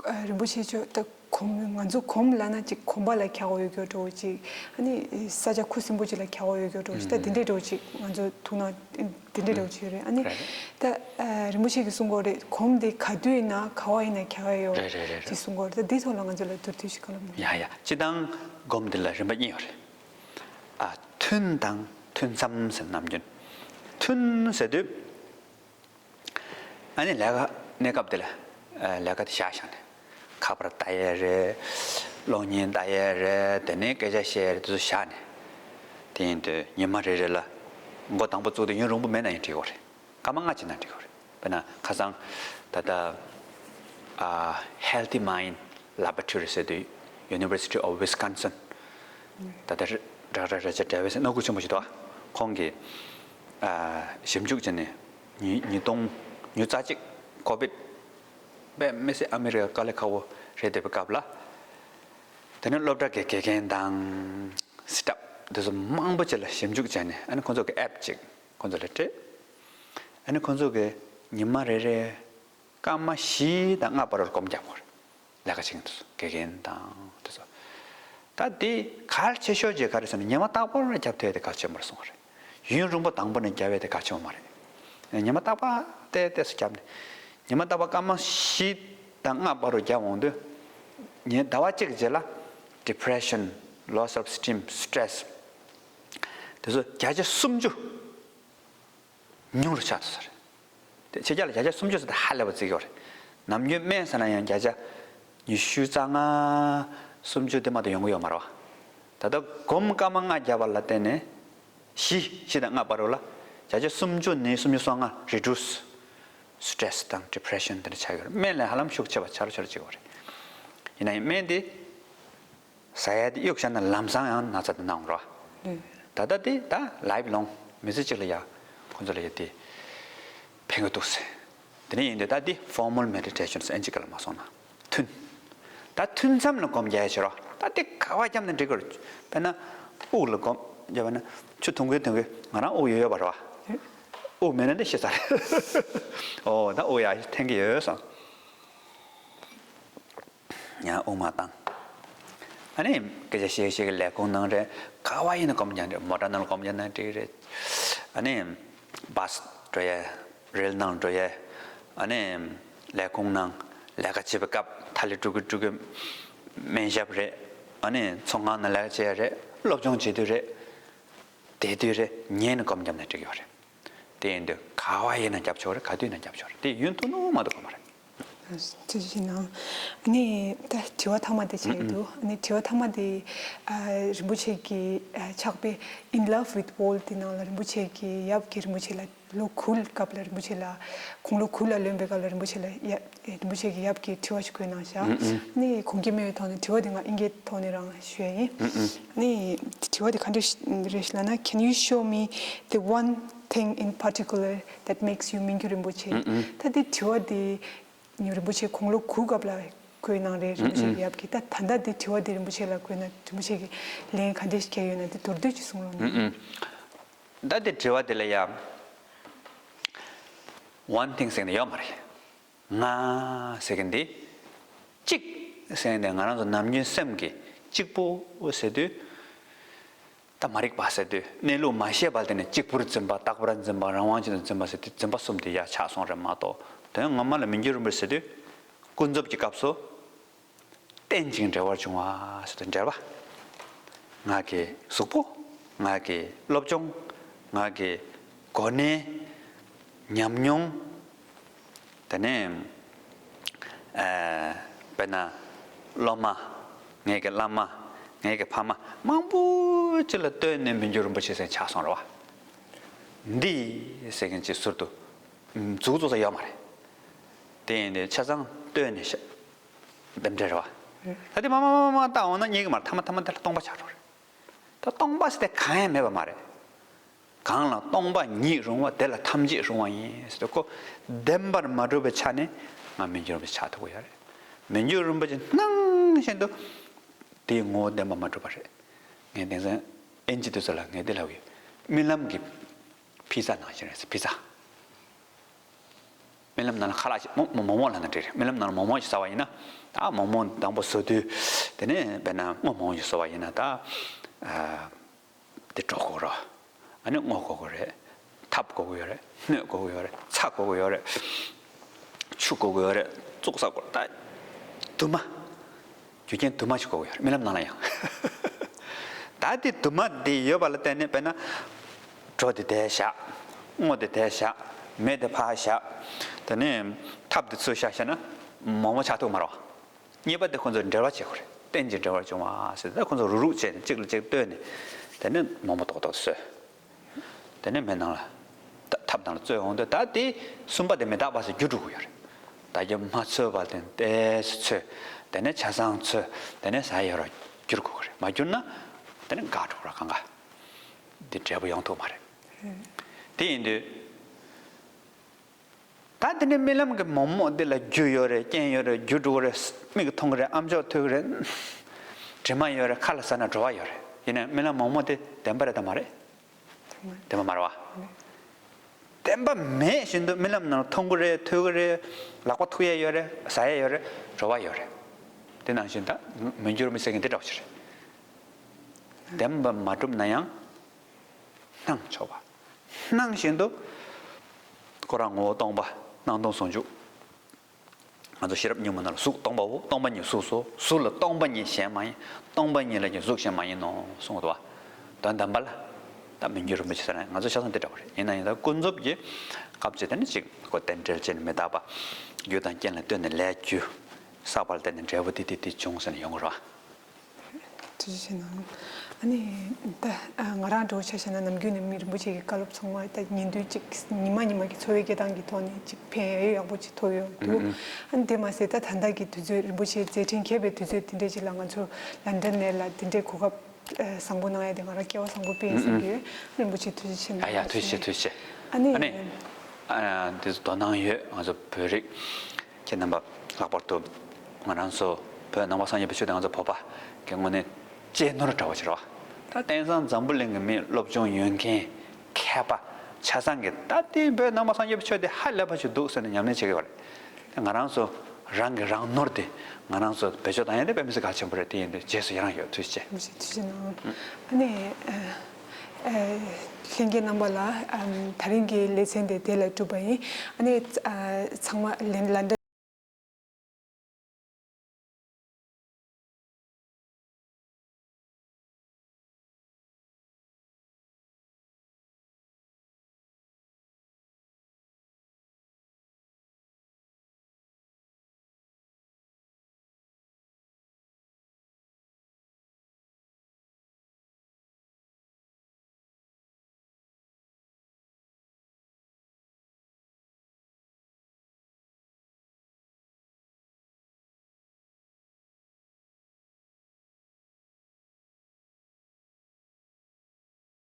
ཨ་རིན་པོ་ཆེ་མཆོག་ད་ གོམས། ང་ཚོ་གོམས་ལབ་ན་ཅིག་གོམ་པ་ལ་འཁྱག་པ་ཡོད་རྒྱུ་འདྲ་བོ་ཅིག་ཨ་ནི་ས་ཆ་ཁུ་སིམ་པོ་ཅིག་ལ་འཁྱག་པ་ཡོད་རྒྱུ་འདྲ་བོ་ཅིག་ད་དེ་འདྲས་འདྲ་བོ་ཅིག་ང་ཚོ་ཐུག་ན་དེ་འདྲས་འདྲ་བོ་ཅིག་ཡོད་རེད། ཨ་ནི་རེད་རེད། ད་ཨ་རིན་པོ་ཆེ་གིས་གསུང་གི་ཡོད་རེད། གོམས་དེ་ག་དུས་ཡིན་ན་ག་བ་ཡིན་ན་འཁྱག་ཡ་ཡོད་རེད་རེད་རེད་རེད། ཅེས་གསུང་གི་ཡོད་རེད། ད་འདི་ཐོག་ལ་ང་ཚོ་ལ་མདོར་བསྡུས་ཤིག་བཀའ་སློབ་གནང་། ཡ་ཡ། སྤྱིར་བཏང་གོམས་འདི་ལ་རིམ་པ་གཉིས་ཡོད་རེད། ཨ། ཐུན་དང་ཐུན་མཚམས་ཟེར། ནམ་རྒྱུན་ཐུན་ཟེར་དུས། ཨ་ནི་ལས་ཀ་གནས་སྐབས་དེ་ལ་ཨ་ལས་ཀ་དེ་བཞག་བཞག་ནས་ཁ་པར་ལྟ་ཡས་རེད། གློག་བརྙན་ལྟ་ཡས་རེད། དེ་ནས་སྐད་ཆ་བཤད་ཡས་རེད། དེ་ཚོ་བཞག་ནས། དེ་ཡིན་དུས་ཉི་མ་རེ་རེ་ལ་མགོ་དང་པོ་བཙུགས་ཏེ་ཡུན་རིང་པོ་མེད་ན་ཡང་འགྲིག་གི་རེད། སྐར་མ་ལྔ་བྱས་ན་འགྲིག་གི་རེད། དཔེར་ན་ཁ་སང་ད་ལྟ་ཨ་Healthy Mind Laboratory ཟེར་དུས་University of Wisconsin ད་ལྟ་ར་ར་ར་ཅ་བྲལ་བའི་སྣ་ཁུག་ཆེན་པོ་ཞིག་འདུག་ཁོང་གིས་ཨ་ཞིབ་འཇུག་བྱས་ནས་ཉིས་ཉིས་སྟོང་ཉིས་རྩ་གཅིག་ཀོ་བིད་དཔེ་མི་སྲིད་ཨ་མི་རི་ཀ་དཀའ་ལས་ཁག་པོ་རེད་བསྡད་པའི་སྐབས་ལ། དེ་ནས་སློབ་གྲྭ་གི་དགེ་རྒན་དང་སི་ཊབ་དེ་ཚོ་མང་པོ་ཅིག་ལ་ཞིབ་འཇུག་བྱས་ནས། ཨ་ནི་ཁོང་ཚོ་གི་ཨེབ་ཅིག་ཁོང་ཚོ་ལ་སྤྲད། ཨ་ནི་ཁོང་ཚོ་གི་ཉི་མ་རེ་རེ་སྐར་མ་བཞི་དང་ལྔ་བར་དུ་སྒོམ་རྒྱག་དགོས་རེད། ལས་ཀ་བྱེད་མཁན་དེ་ཚོ། དགེ་རྒན་དང་དེ་ཚོ། ད་དེ་གལ་ཆེ་ཤོས་ཅིག་ག་རེ་ཟེར་ན། ཉི་མ་རྟག་པར་རྒྱབ་ཐུབ་ཡ་དེ་གལ་ཆེན་པོ་རེད་གསུངས་པ་རེད། ཡུན་རིང་པོ་དང་པོ་ནས་རྒྱབ་ཡ་དེ་གལ་ཆེན་པོ་མ་རེད། ཉི་མ་རྟག་པར་ཏོག་ཙམ་རྒྱབ་ནས། ཉི་མ་རྟག་པར་སྐར་མ་བཞི་དང་ལྔ་བར་དུ་རྒྱབ་འོང་དུས། ཉི་ཟླ་བ་གཅིག་རྗེས་ལ་depression, low self esteem, stress དེ་ཚོ་བརྒྱ་ཆ་སུམ་ཅུ་ཉུང་རུ་ཆགས་སོང་ཟེར། དེ་ཕྱི་རྒྱལ་ལ་བརྒྱ་ཆ་སུམ་ཅུ་ཟེར་དེ་ཧ་ལས་པ་བརྩི་གི་ཡོད་རེད། ནམ་རྒྱུན་སྨན་ཟ་ན་ཡང་བརྒྱ་ཆ་ཉི་ཤུ་རྩ་ལྔ་སུམ་ཅུ་དེ་མ་གཏོགས་ཡོང་གི་ཡོད་མ་རེད་བ། ད་ལྟ་སྒོམ་སྐར་མ་ལྔ་བརྒྱབ་པ་ལ་བརྟེན་ནས་བཞི་བཞི་དང་ལྔ་བར་དུ་ལ་བརྒྱ་ཆ་སུམ་ཅུ་ནས་སུམ་ཅུ་སོ་ལྔ་reduce stress དང་depression དེ་འདྲ་ཆགས་ཡོད་རེད། སྨན་ལས་ཧ་ལམ་ཤུགས་ཆེ་བ་ཆ་རུ་ཆ་རུ་བྱེད་ཀྱི་ཡོད་རེད། ཡིན་ན་ཡང་སྨན་དེ་ཟ་ཡ་དེ་གཡུག་བཞག་ན་ལམ་སང་ཡང་ན་ཚ་དེ་ན་འོང་ར། ལགས། ད་ལྟ་དེ་ད་lifelong མི་ཚེ་གཅིག་ལ་ཡ་ཁོ་ཚོ་ལ་ཡ་དེ་ཕན་གི་འདུག་ཟེར། དེ་ནས་ཡིན་དུས་ད་དེ་formal meditation ཟེར་ཨིན་ཇི་སྐད་ལ་མ་སོང་ན་ཐུན། ད་ཐུན་མཚམས་ལ་སྒོམ་རྒྱག་ཡ་བྱེད་རོགས། ད་དེ་ག་བ་བརྒྱབ་ན་འགྲིག་གི་རེད། དཔེར་ན་དབུགས་ལ་སྒོམ་རྒྱབ་པ་ན་ཆུ་འཐུང་གི་འཐུང་གི་ང་རང་དབུགས་ཡོད་ཡོད་པ་རེད་བ། དབུགས་མེད་ན་འདི་ཤི་ས་རེད། ཨོ་ད་དབུགས་ཡ་འཐེན་གི་ཡོད་སོང་། ཡང་དབུགས་མ་བཏང་། ཨ་ནི་སྐད་ཆ་བཤད་བཤད་ཀྱི་ལས་ཁུངས་ནང་རེད། ག་བ་ཡིན་ན་སྒོམ་རྒྱག་འགྲིག་མོ་ཊ་ནང་སྒོམ་རྒྱག་ན་འགྲིག་རེད། ཨ་ནི་བྷ་སི་འགྲོ་ཡ། རེལ་ནང་འགྲོ་ཡ། ཨ་ནི་ལས་ཁུངས་ནང་ལས་ཀ་བྱེད་པའི་སྐབས་ཐ་ལི་འགྲོ་གི་འགྲོ་གི་སྨན་ཞབས་རེད། ཨ་ནི་ཚོང་ཁང་ནང་ལས་ཀ་བྱེད་ཡ་རེད། སློབ་སྦྱོང་བྱེད་དུས་རེད། བསྡད་དུས་རེད། ཉལ་ནས་སྒོམ་བརྒྱབ་ན་འགྲིག་ཡོད་རེད། དེ་ཡིན་དུས་ག་བ་ཡིན་ན་རྒྱབ་ཆོག་རེད། ག་དུས་ཡིན་ན་རྒྱབ་ཆོག་རེད། དེ་ཡུན་ཐུང་ཐུང་མ་གཏོགས་དགོས་མ་རེད། ཐུགས་རྗེ་ཆེ་གནང་། ཨ་ནི་ད་དྲི་བ་མཐའ་མ་དེ་བྱས་འདུག་ཨ་ནི་དྲི་བ་མཐའ་མ་དེ་ཨ་རིན་པོ་ཆེ་གི་ཨ་ཕྱག་དཔེ་In Love with Paul དེ་ནང་ལ་རིན་པོ་ཆེ་གི་ཡབ་ཀྱིས་རིན་པོ་ཆེ་ལ་ལོ་དགུ་སྐབས་ལ་རིན་པོ་ཆེ་ལ་དགུང་ལོ་དགུ་ལ་ལོན་པའི་སྐབས་ལ་རིན་པོ་ཆེ་ལ་ཡ་རིན་པོ་ཆེ་གི་ཡབ་ཀྱིས་དྲི་བ་ཞིག་བཀོད་གནང་བཞག་ཨ་ནི་ཁུངས་སྐྱེལ་མེད་པའི་ཐོག་ནས་དྲི་བ་དེ་ང་ཨིན་སྐད་ཐོག་ནས་རང་ཞུ་ཡ་ཡིན། ཨ་ནི་དྲི་བ་དེ་ག་འདྲ་རེད་ལབ་ན། Can you show me the one thing in particular that makes you མི་འགྱུར་རིན་པོ་ཆེ། ད་དེ་དྲི་བ་དེ་རིན་པོ་ཆེ་དགུང་ལོ་དགུ་སྐབས་ལ་བཀོད་གནང་རེད། རིན་པོ་ཆེ་གི་ཡབ་ཀྱིས། ད་ད་ལྟ་དེ་དྲི་བ་དེ་རིན་པོ་ཆེ་ལ་བཀོད་ན་རིན་པོ་ཆེ་གི་ལན་ག་འདྲ་ཞིག་བསྐྱལ་ཡོད་ན་དེ་མདོར་བསྡུས་ཅིག་གསུང་རོགས་གནང་། ད་དེ་དྲི་བ་དེ་ལ་ཡ་one thing ཟེར་ནས་ཡོད་མ་རེད། ང་ཟེར་མཁན་འདི་གཅིག་ཟེར་མཁན་འདི་ང་རང་ཚོ་ནམ་རྒྱུན་སེམས་ཀྱི་གཅིག་པོ་ཟེར་དུས། ད་མ་རིག་པ་ཟེར་དུས་གནས་ལུགས་མ་ཤེས་པ་དེ་ནི་གཅིག་པུར་འཛིན་པ། རྟག་པར་འཛིན་པ། རང་དབང་ཅན་དུ་འཛིན་པ་ཟེར་དུས་འཛིན་པ་གསུམ་དེ་ཡར་ཆགས་སོང་རེད་མ་གཏོགས། དོན་ངོ་མ་ལ་མི་འགྱུར་རིན་པོ་ཆེ་ཟེར་དུས་ཀུན་རྫོབ་ཀྱི་སྐབས་སུ་རྟེན་ཅིང་འབྲེལ་བར་འབྱུང་བ་ཟེར་དུས་འབྲེལ་བ། ང་གི་གཟུགས་པོ། ང་གི་སློབ་སྦྱོང་། ང་གི་གོ་གནས། ཉམས་མྱོང་། དེ་ནས་ཨ་དཔེར་ན་སློབ་མ། ངེད་ཀྱི་བླ་མ། ངེད་ཀྱི་ཕ་མ་མང་པོ་ཅིག་ལ་ལྟོས་ནས་མི་འགྱུར་རིན་པོ་ཆེ་ཟེར་ཆགས་སོང་རེད་བ། འདི་ཟེར་མཁན་ཅིག་ཟུར་དུ་མཛུབ་བཙུགས་ས་ཡོད་མ་རེད། དེ་ཡིན་དུས་ཆ་ཚང་ལྟོས་ནས་ཤ་འདེམས་འདྲ་རེད་བ། ད་དེ་མ་མ་མ་མ་བཏང་འོང་ན་རྙེད་ཀྱི་མ་རེད། མཐའ་མ་མཐའ་མ་དེ་ལ་སྟོང་པ་ཆགས་འགྲོ་རེད། ད་སྟོང་པ་ཟེར་དེ་གང་ཡང་མེད་པ་མ་རེད། གང་ལ་སྟོང་པ་ཉིད་རུང་བ། དེ་ལ་ཐམས་ཅད་རུང་བ་ཡིན་ཟེར་དུས། ཁོ་བདེན་པར་མ་གྲུབ་པའི་ཆ་ནས་ང་མི་འགྱུར་རིན་པོ་ཆེ་ཆགས་ཐུབ་ཀྱི་ཡོད་རེད། མི་འགྱུར་རིན་པོ་ཆེ་སྣང་བཞིན་དུ་དེའི་ངོ་བོ་བདེན་པར་མ་གྲུབ་པ་རེད། ངས་དེང་སང་ཨིན་ཇི་དེ་ཚོ་ལ་ངས་འདི་ལབ་ཡོད། རྨི་ལམ་གྱི་ཕི་ཛ་ནང་བཞིན་རེད་ཟེར། ཕི་ཛ། རྨི་ལམ་ནང་ལ་ཁ་ལག་ཅིག་མོག་མོག་མོག་མོག་ལབ་ན་འགྲིག་རེད། རྨི་ལམ་ནང་ལ་མོག་མོག་ཅིག་ཟ་བ་ཡིན་ན། ད་མོག་མོག་དང་པོ་ཟ་དུས་དེ་ནས་དཔེར་ན་སྔོ་མོག་མོག་ཅིག་ཟ་བ་ཡིན་ན་ད། ཨ། དེ་གྲོ་དགོས་རེད། ཨ་ནི་སྔོ་དགོས་ཀྱི་རེད། ཐབ་དགོས་ཀྱི་ཡོད་རེད། སྣོད་དགོས་ཀྱི་ཡོད་རེད། ཚྭ་དགོས་ཀྱི་ཡོད་རེད། ཆུ་དགོས་ཀྱི་ཡོད་རེད། བཙོག་ཟ་དགོས་རེད། ད་དུ་མ། རྒྱུ་རྐྱེན་དུ་མ་ཞིག་དགོས་ཀྱི་ཡོད་རེད། རྨི་ལམ་ནང་ལ་ཡང་། ད་དེ་དུ་མ་དེ་ཡོད་པ་ལ་བརྟེན་ནས་དཔེར་ན། གྲོ་དེ་དེར་བཞག་སྔོ་དེ་དེར་བཞག་མེ་དེ་ཕར་བཞག་དེ་ནས་ཐབ་དེ་ཚུར་བཞག་བཞག་ན་མོག་མོག་ཆགས་ཐུབ་མ་རེད་བ། གཉིས་པ་དེ་ཁོ་ཚོ་འབྲེལ་བ་བྱེད་དགོས་རེད། རྟེན་ཅིང་འབྲེལ་བར་འབྱུང་བ་ཟེར་ད་ཁོ་ཚོ་རུག་རུག་བྱས་ནས་གཅིག་ལ་གཅིག་ལྟོས་ནས་དེ་ནས་མོག་མོག་ཏོག་ཏོག་བཟོས། དེ་ནས་མེ་ནང་ལ་ཐབ་ནང་ལ་བཙོས་འོང་དུས་ད་དེ་གསུམ་པ་དེ་མི་རྟག་པ་ཟེར་འགྱུར་འགྲོ་གི་ཡོད་རེད། ད་རྒྱུ་མ་ཚོས་པ་དེ་ཏོག་ཙམ་ཚོས། དེ་ནས་ཆ་ཚང་ཚོས། དེ་ནས་ཟ་ཡ་ར་འགྱུར་དགོས་ཀྱི་རེད། མ་འགྱུར་ན་དེ་ནས་འགག་འགྲོ་གི་རེད། གང་ག་དེ་འབྲས་བུ་ཡོང་ཐུབ་མ་རེད། དེ་ཡིན་དུས། ད་དེ་ནས་རྨི་ལམ་གྱི་མོག་མོག་འདི་ལ་རྒྱུ་ཡོད་རེད། རྐྱེན་ཡོད་རེད། རྒྱུ་འགྲོ་གི་རེད། མིག་གིས་མཐོང་གི་རེད། ཨམ་ཅོག་ཐོས་ཀྱི་རེད། དྲི་མ་ཡོད་རེད། ཁ་ལ་ཟ་ན་བྲོ་བ་ཡོད་རེད། ཡིན་ནའི་རྨི་ལམ་མོག་མོག་དེ་བདེན་པ་རེད་དམ་མ་རེད། བདེན་པ་མ་རེད་བ། བདེན་པ་མེད་བཞིན་དུ་རྨི་ལམ་ནང་མཐོང་གི་རེད། ཐོས་ཀྱི་རེད། ལག་པ་ཐུག་ཡས་ཡོད་རེད། ཟ་ཡས་ཡོད་རེད། བྲོ་བ་ཡོད་རེད། དེ་ནང་བཞིན་ད་མི་འགྱུར་མི་ཟེར་མཁན་དེ་འདྲ་བ་ཞིག་རེད། བདེན་པ་མ་གྲུབ་ན་ཡང་། སྣང་ཆོག་པ། སྣང་བཞིན་དུ། ཁོ་རང་ངོ་བོ་སྟོང་པ། སྣང་སྟོང་ཟུང་འཇུག་ང་ཚོ་ཤེས་རབ་སྙིང་པོ་ནང་ལ་གཟུགས་སྟོང་པའོ། སྟོང་པ་ཉིད་གཟུགས་སོ། གཟུགས་ལ་སྟོང་པ་ཉིད་གཞན་མ་ཡིན། སྟོང་པ་ཉིད་ལ་ཀྱང་གཟུགས་གཞན་མ་ཡིན་ནོ་གསུངས་འདུག་བ། དོན་དམ་པ་ལ། ད་མི་འགྱུར་རིན་པོ་ཆེ་ཟེར་ན་ང་ཚོ་ཆ་ཚང་དེ་འདྲ་བ་རེད། ཡིན་ན་ཡང་ད་ཀུན་རྫོབ་ཀྱི་སྐབས་ཅིག་དེ་ནི་ཅིག་ཁོ་རྟེན་འབྲེལ་བྱས་ནས་མི་རྟག་པ། རྒྱུ་དང་རྐྱེན་ལ་ལྟོས་ནས་ལས་རྒྱུ། བསགས་པ་ལ་བརྟེན་ནས་འབྲས་བུ་དེ་དེ་དེ་བྱུང་ཟེར་ནས་ཡོང་གི་རེད་བ། ཐུགས་རྗེ་ཆེ་གནང་། ཨ་ནི། ད་ང་རང་འདྲ་བོ་ཆ་བཞག་ན་ནམ་རྒྱུན་ནས་མི་རིན་པོ་ཆེ་གི་བཀའ་སློབ་ཚང་མ་ད་ཉིན་དུས་གཅིག་ཉི་མ་ཉི་མ་གི་འཚོ་བའི་སྐད་གདངས་ཀྱི་ཐོག་ནས་གཅིག་ཕན་ཡོན་ཡག་པོ་ཅིག་ཐོབ་ཡོང་འདུག་ཨ་ནི་དེ་མ་ཟད་ད་ད་ལྟ་གི་དུས་ཚོད་རིན་པོ་ཆེ་མཛད་འཕྲིན་རྒྱས་པའི་དུས་ཚོད་དེ་འདྲས་ཅིག་ལ་ང་ཚོ་ལན་ཌན་ནས་ལ་དེ་འདྲས་གོ་སྐབས་བཟང་པོ་གནང་ཡ་དེ་ང་རང་སྐལ་བ་བཟང་པོ་དཔེ་ཡིན་བསམ་གི་ཡོད། རིན་པོ་ཆེ་ཐུགས་རྗེ་ཆེ་གནང་། ཡ་ཡ་ཐུགས་རྗེ་ཆེ་ཐུགས་རྗེ་ཆེ། ཨ་ནི། ཨ་ནི། ཨ་དེ་ཚོ་དོ་སྣང་ཡོད་ང་ཚོ་བོད་རིགས། ཁྱེད་རྣམ་པ་ལྷག་པར་དུ་ང་རང་ཚོ་བོད་ནང་པ་སངས་རྒྱས་པའི་ཆོས་དེ་ང་ཚོ་བོད་པ་གི་དངོས་གནས་གཅེས་ནོར་འདྲ་བོ་ཅིག་རེད་བ། ད་དེང་སང་འཛམ་བུ་གླིང་གི་མི་སློབ་སྦྱོང་ཡོད་མཁན་མཁས་པ་ཆ་ཚང་གིས་ད་ལྟའི་བོད་ནང་པ་སངས་རྒྱས་པའི་ཆོས་དེ་ཧ་ལས་པ་ཞིག་འདུག་ཟེར་ནས་ཉམས་ལེན་བྱེད་ཀྱི་ཡོད་རེད། ང་རང་ཚོ་རང་གི་རང་ནོར་དེ་ང་རང་ཚོ་བེད་སྤྱོད་བཏང་ཡ་དེ་དཔེ་མི་སྲིད་གལ་ཆེན་པོ་རེད། དེ་ཡིན་དུས་རྗེས་སུ་ཡི་རང་ཡོད། ཐུགས་རྗེ་ཆེ། ཐུགས་རྗེ་ཆེ་གནང་། ཨ་ནི། ལྷན་རྒྱས་རྣམ་པ་ལ་ད་རིང་གི་ལེ་ཚན་དེ་དེ་ལ་གྲུབ་པ་ཡིན། ཨ་ནི་ཚང་མ་ལན་ལན་འདྲ།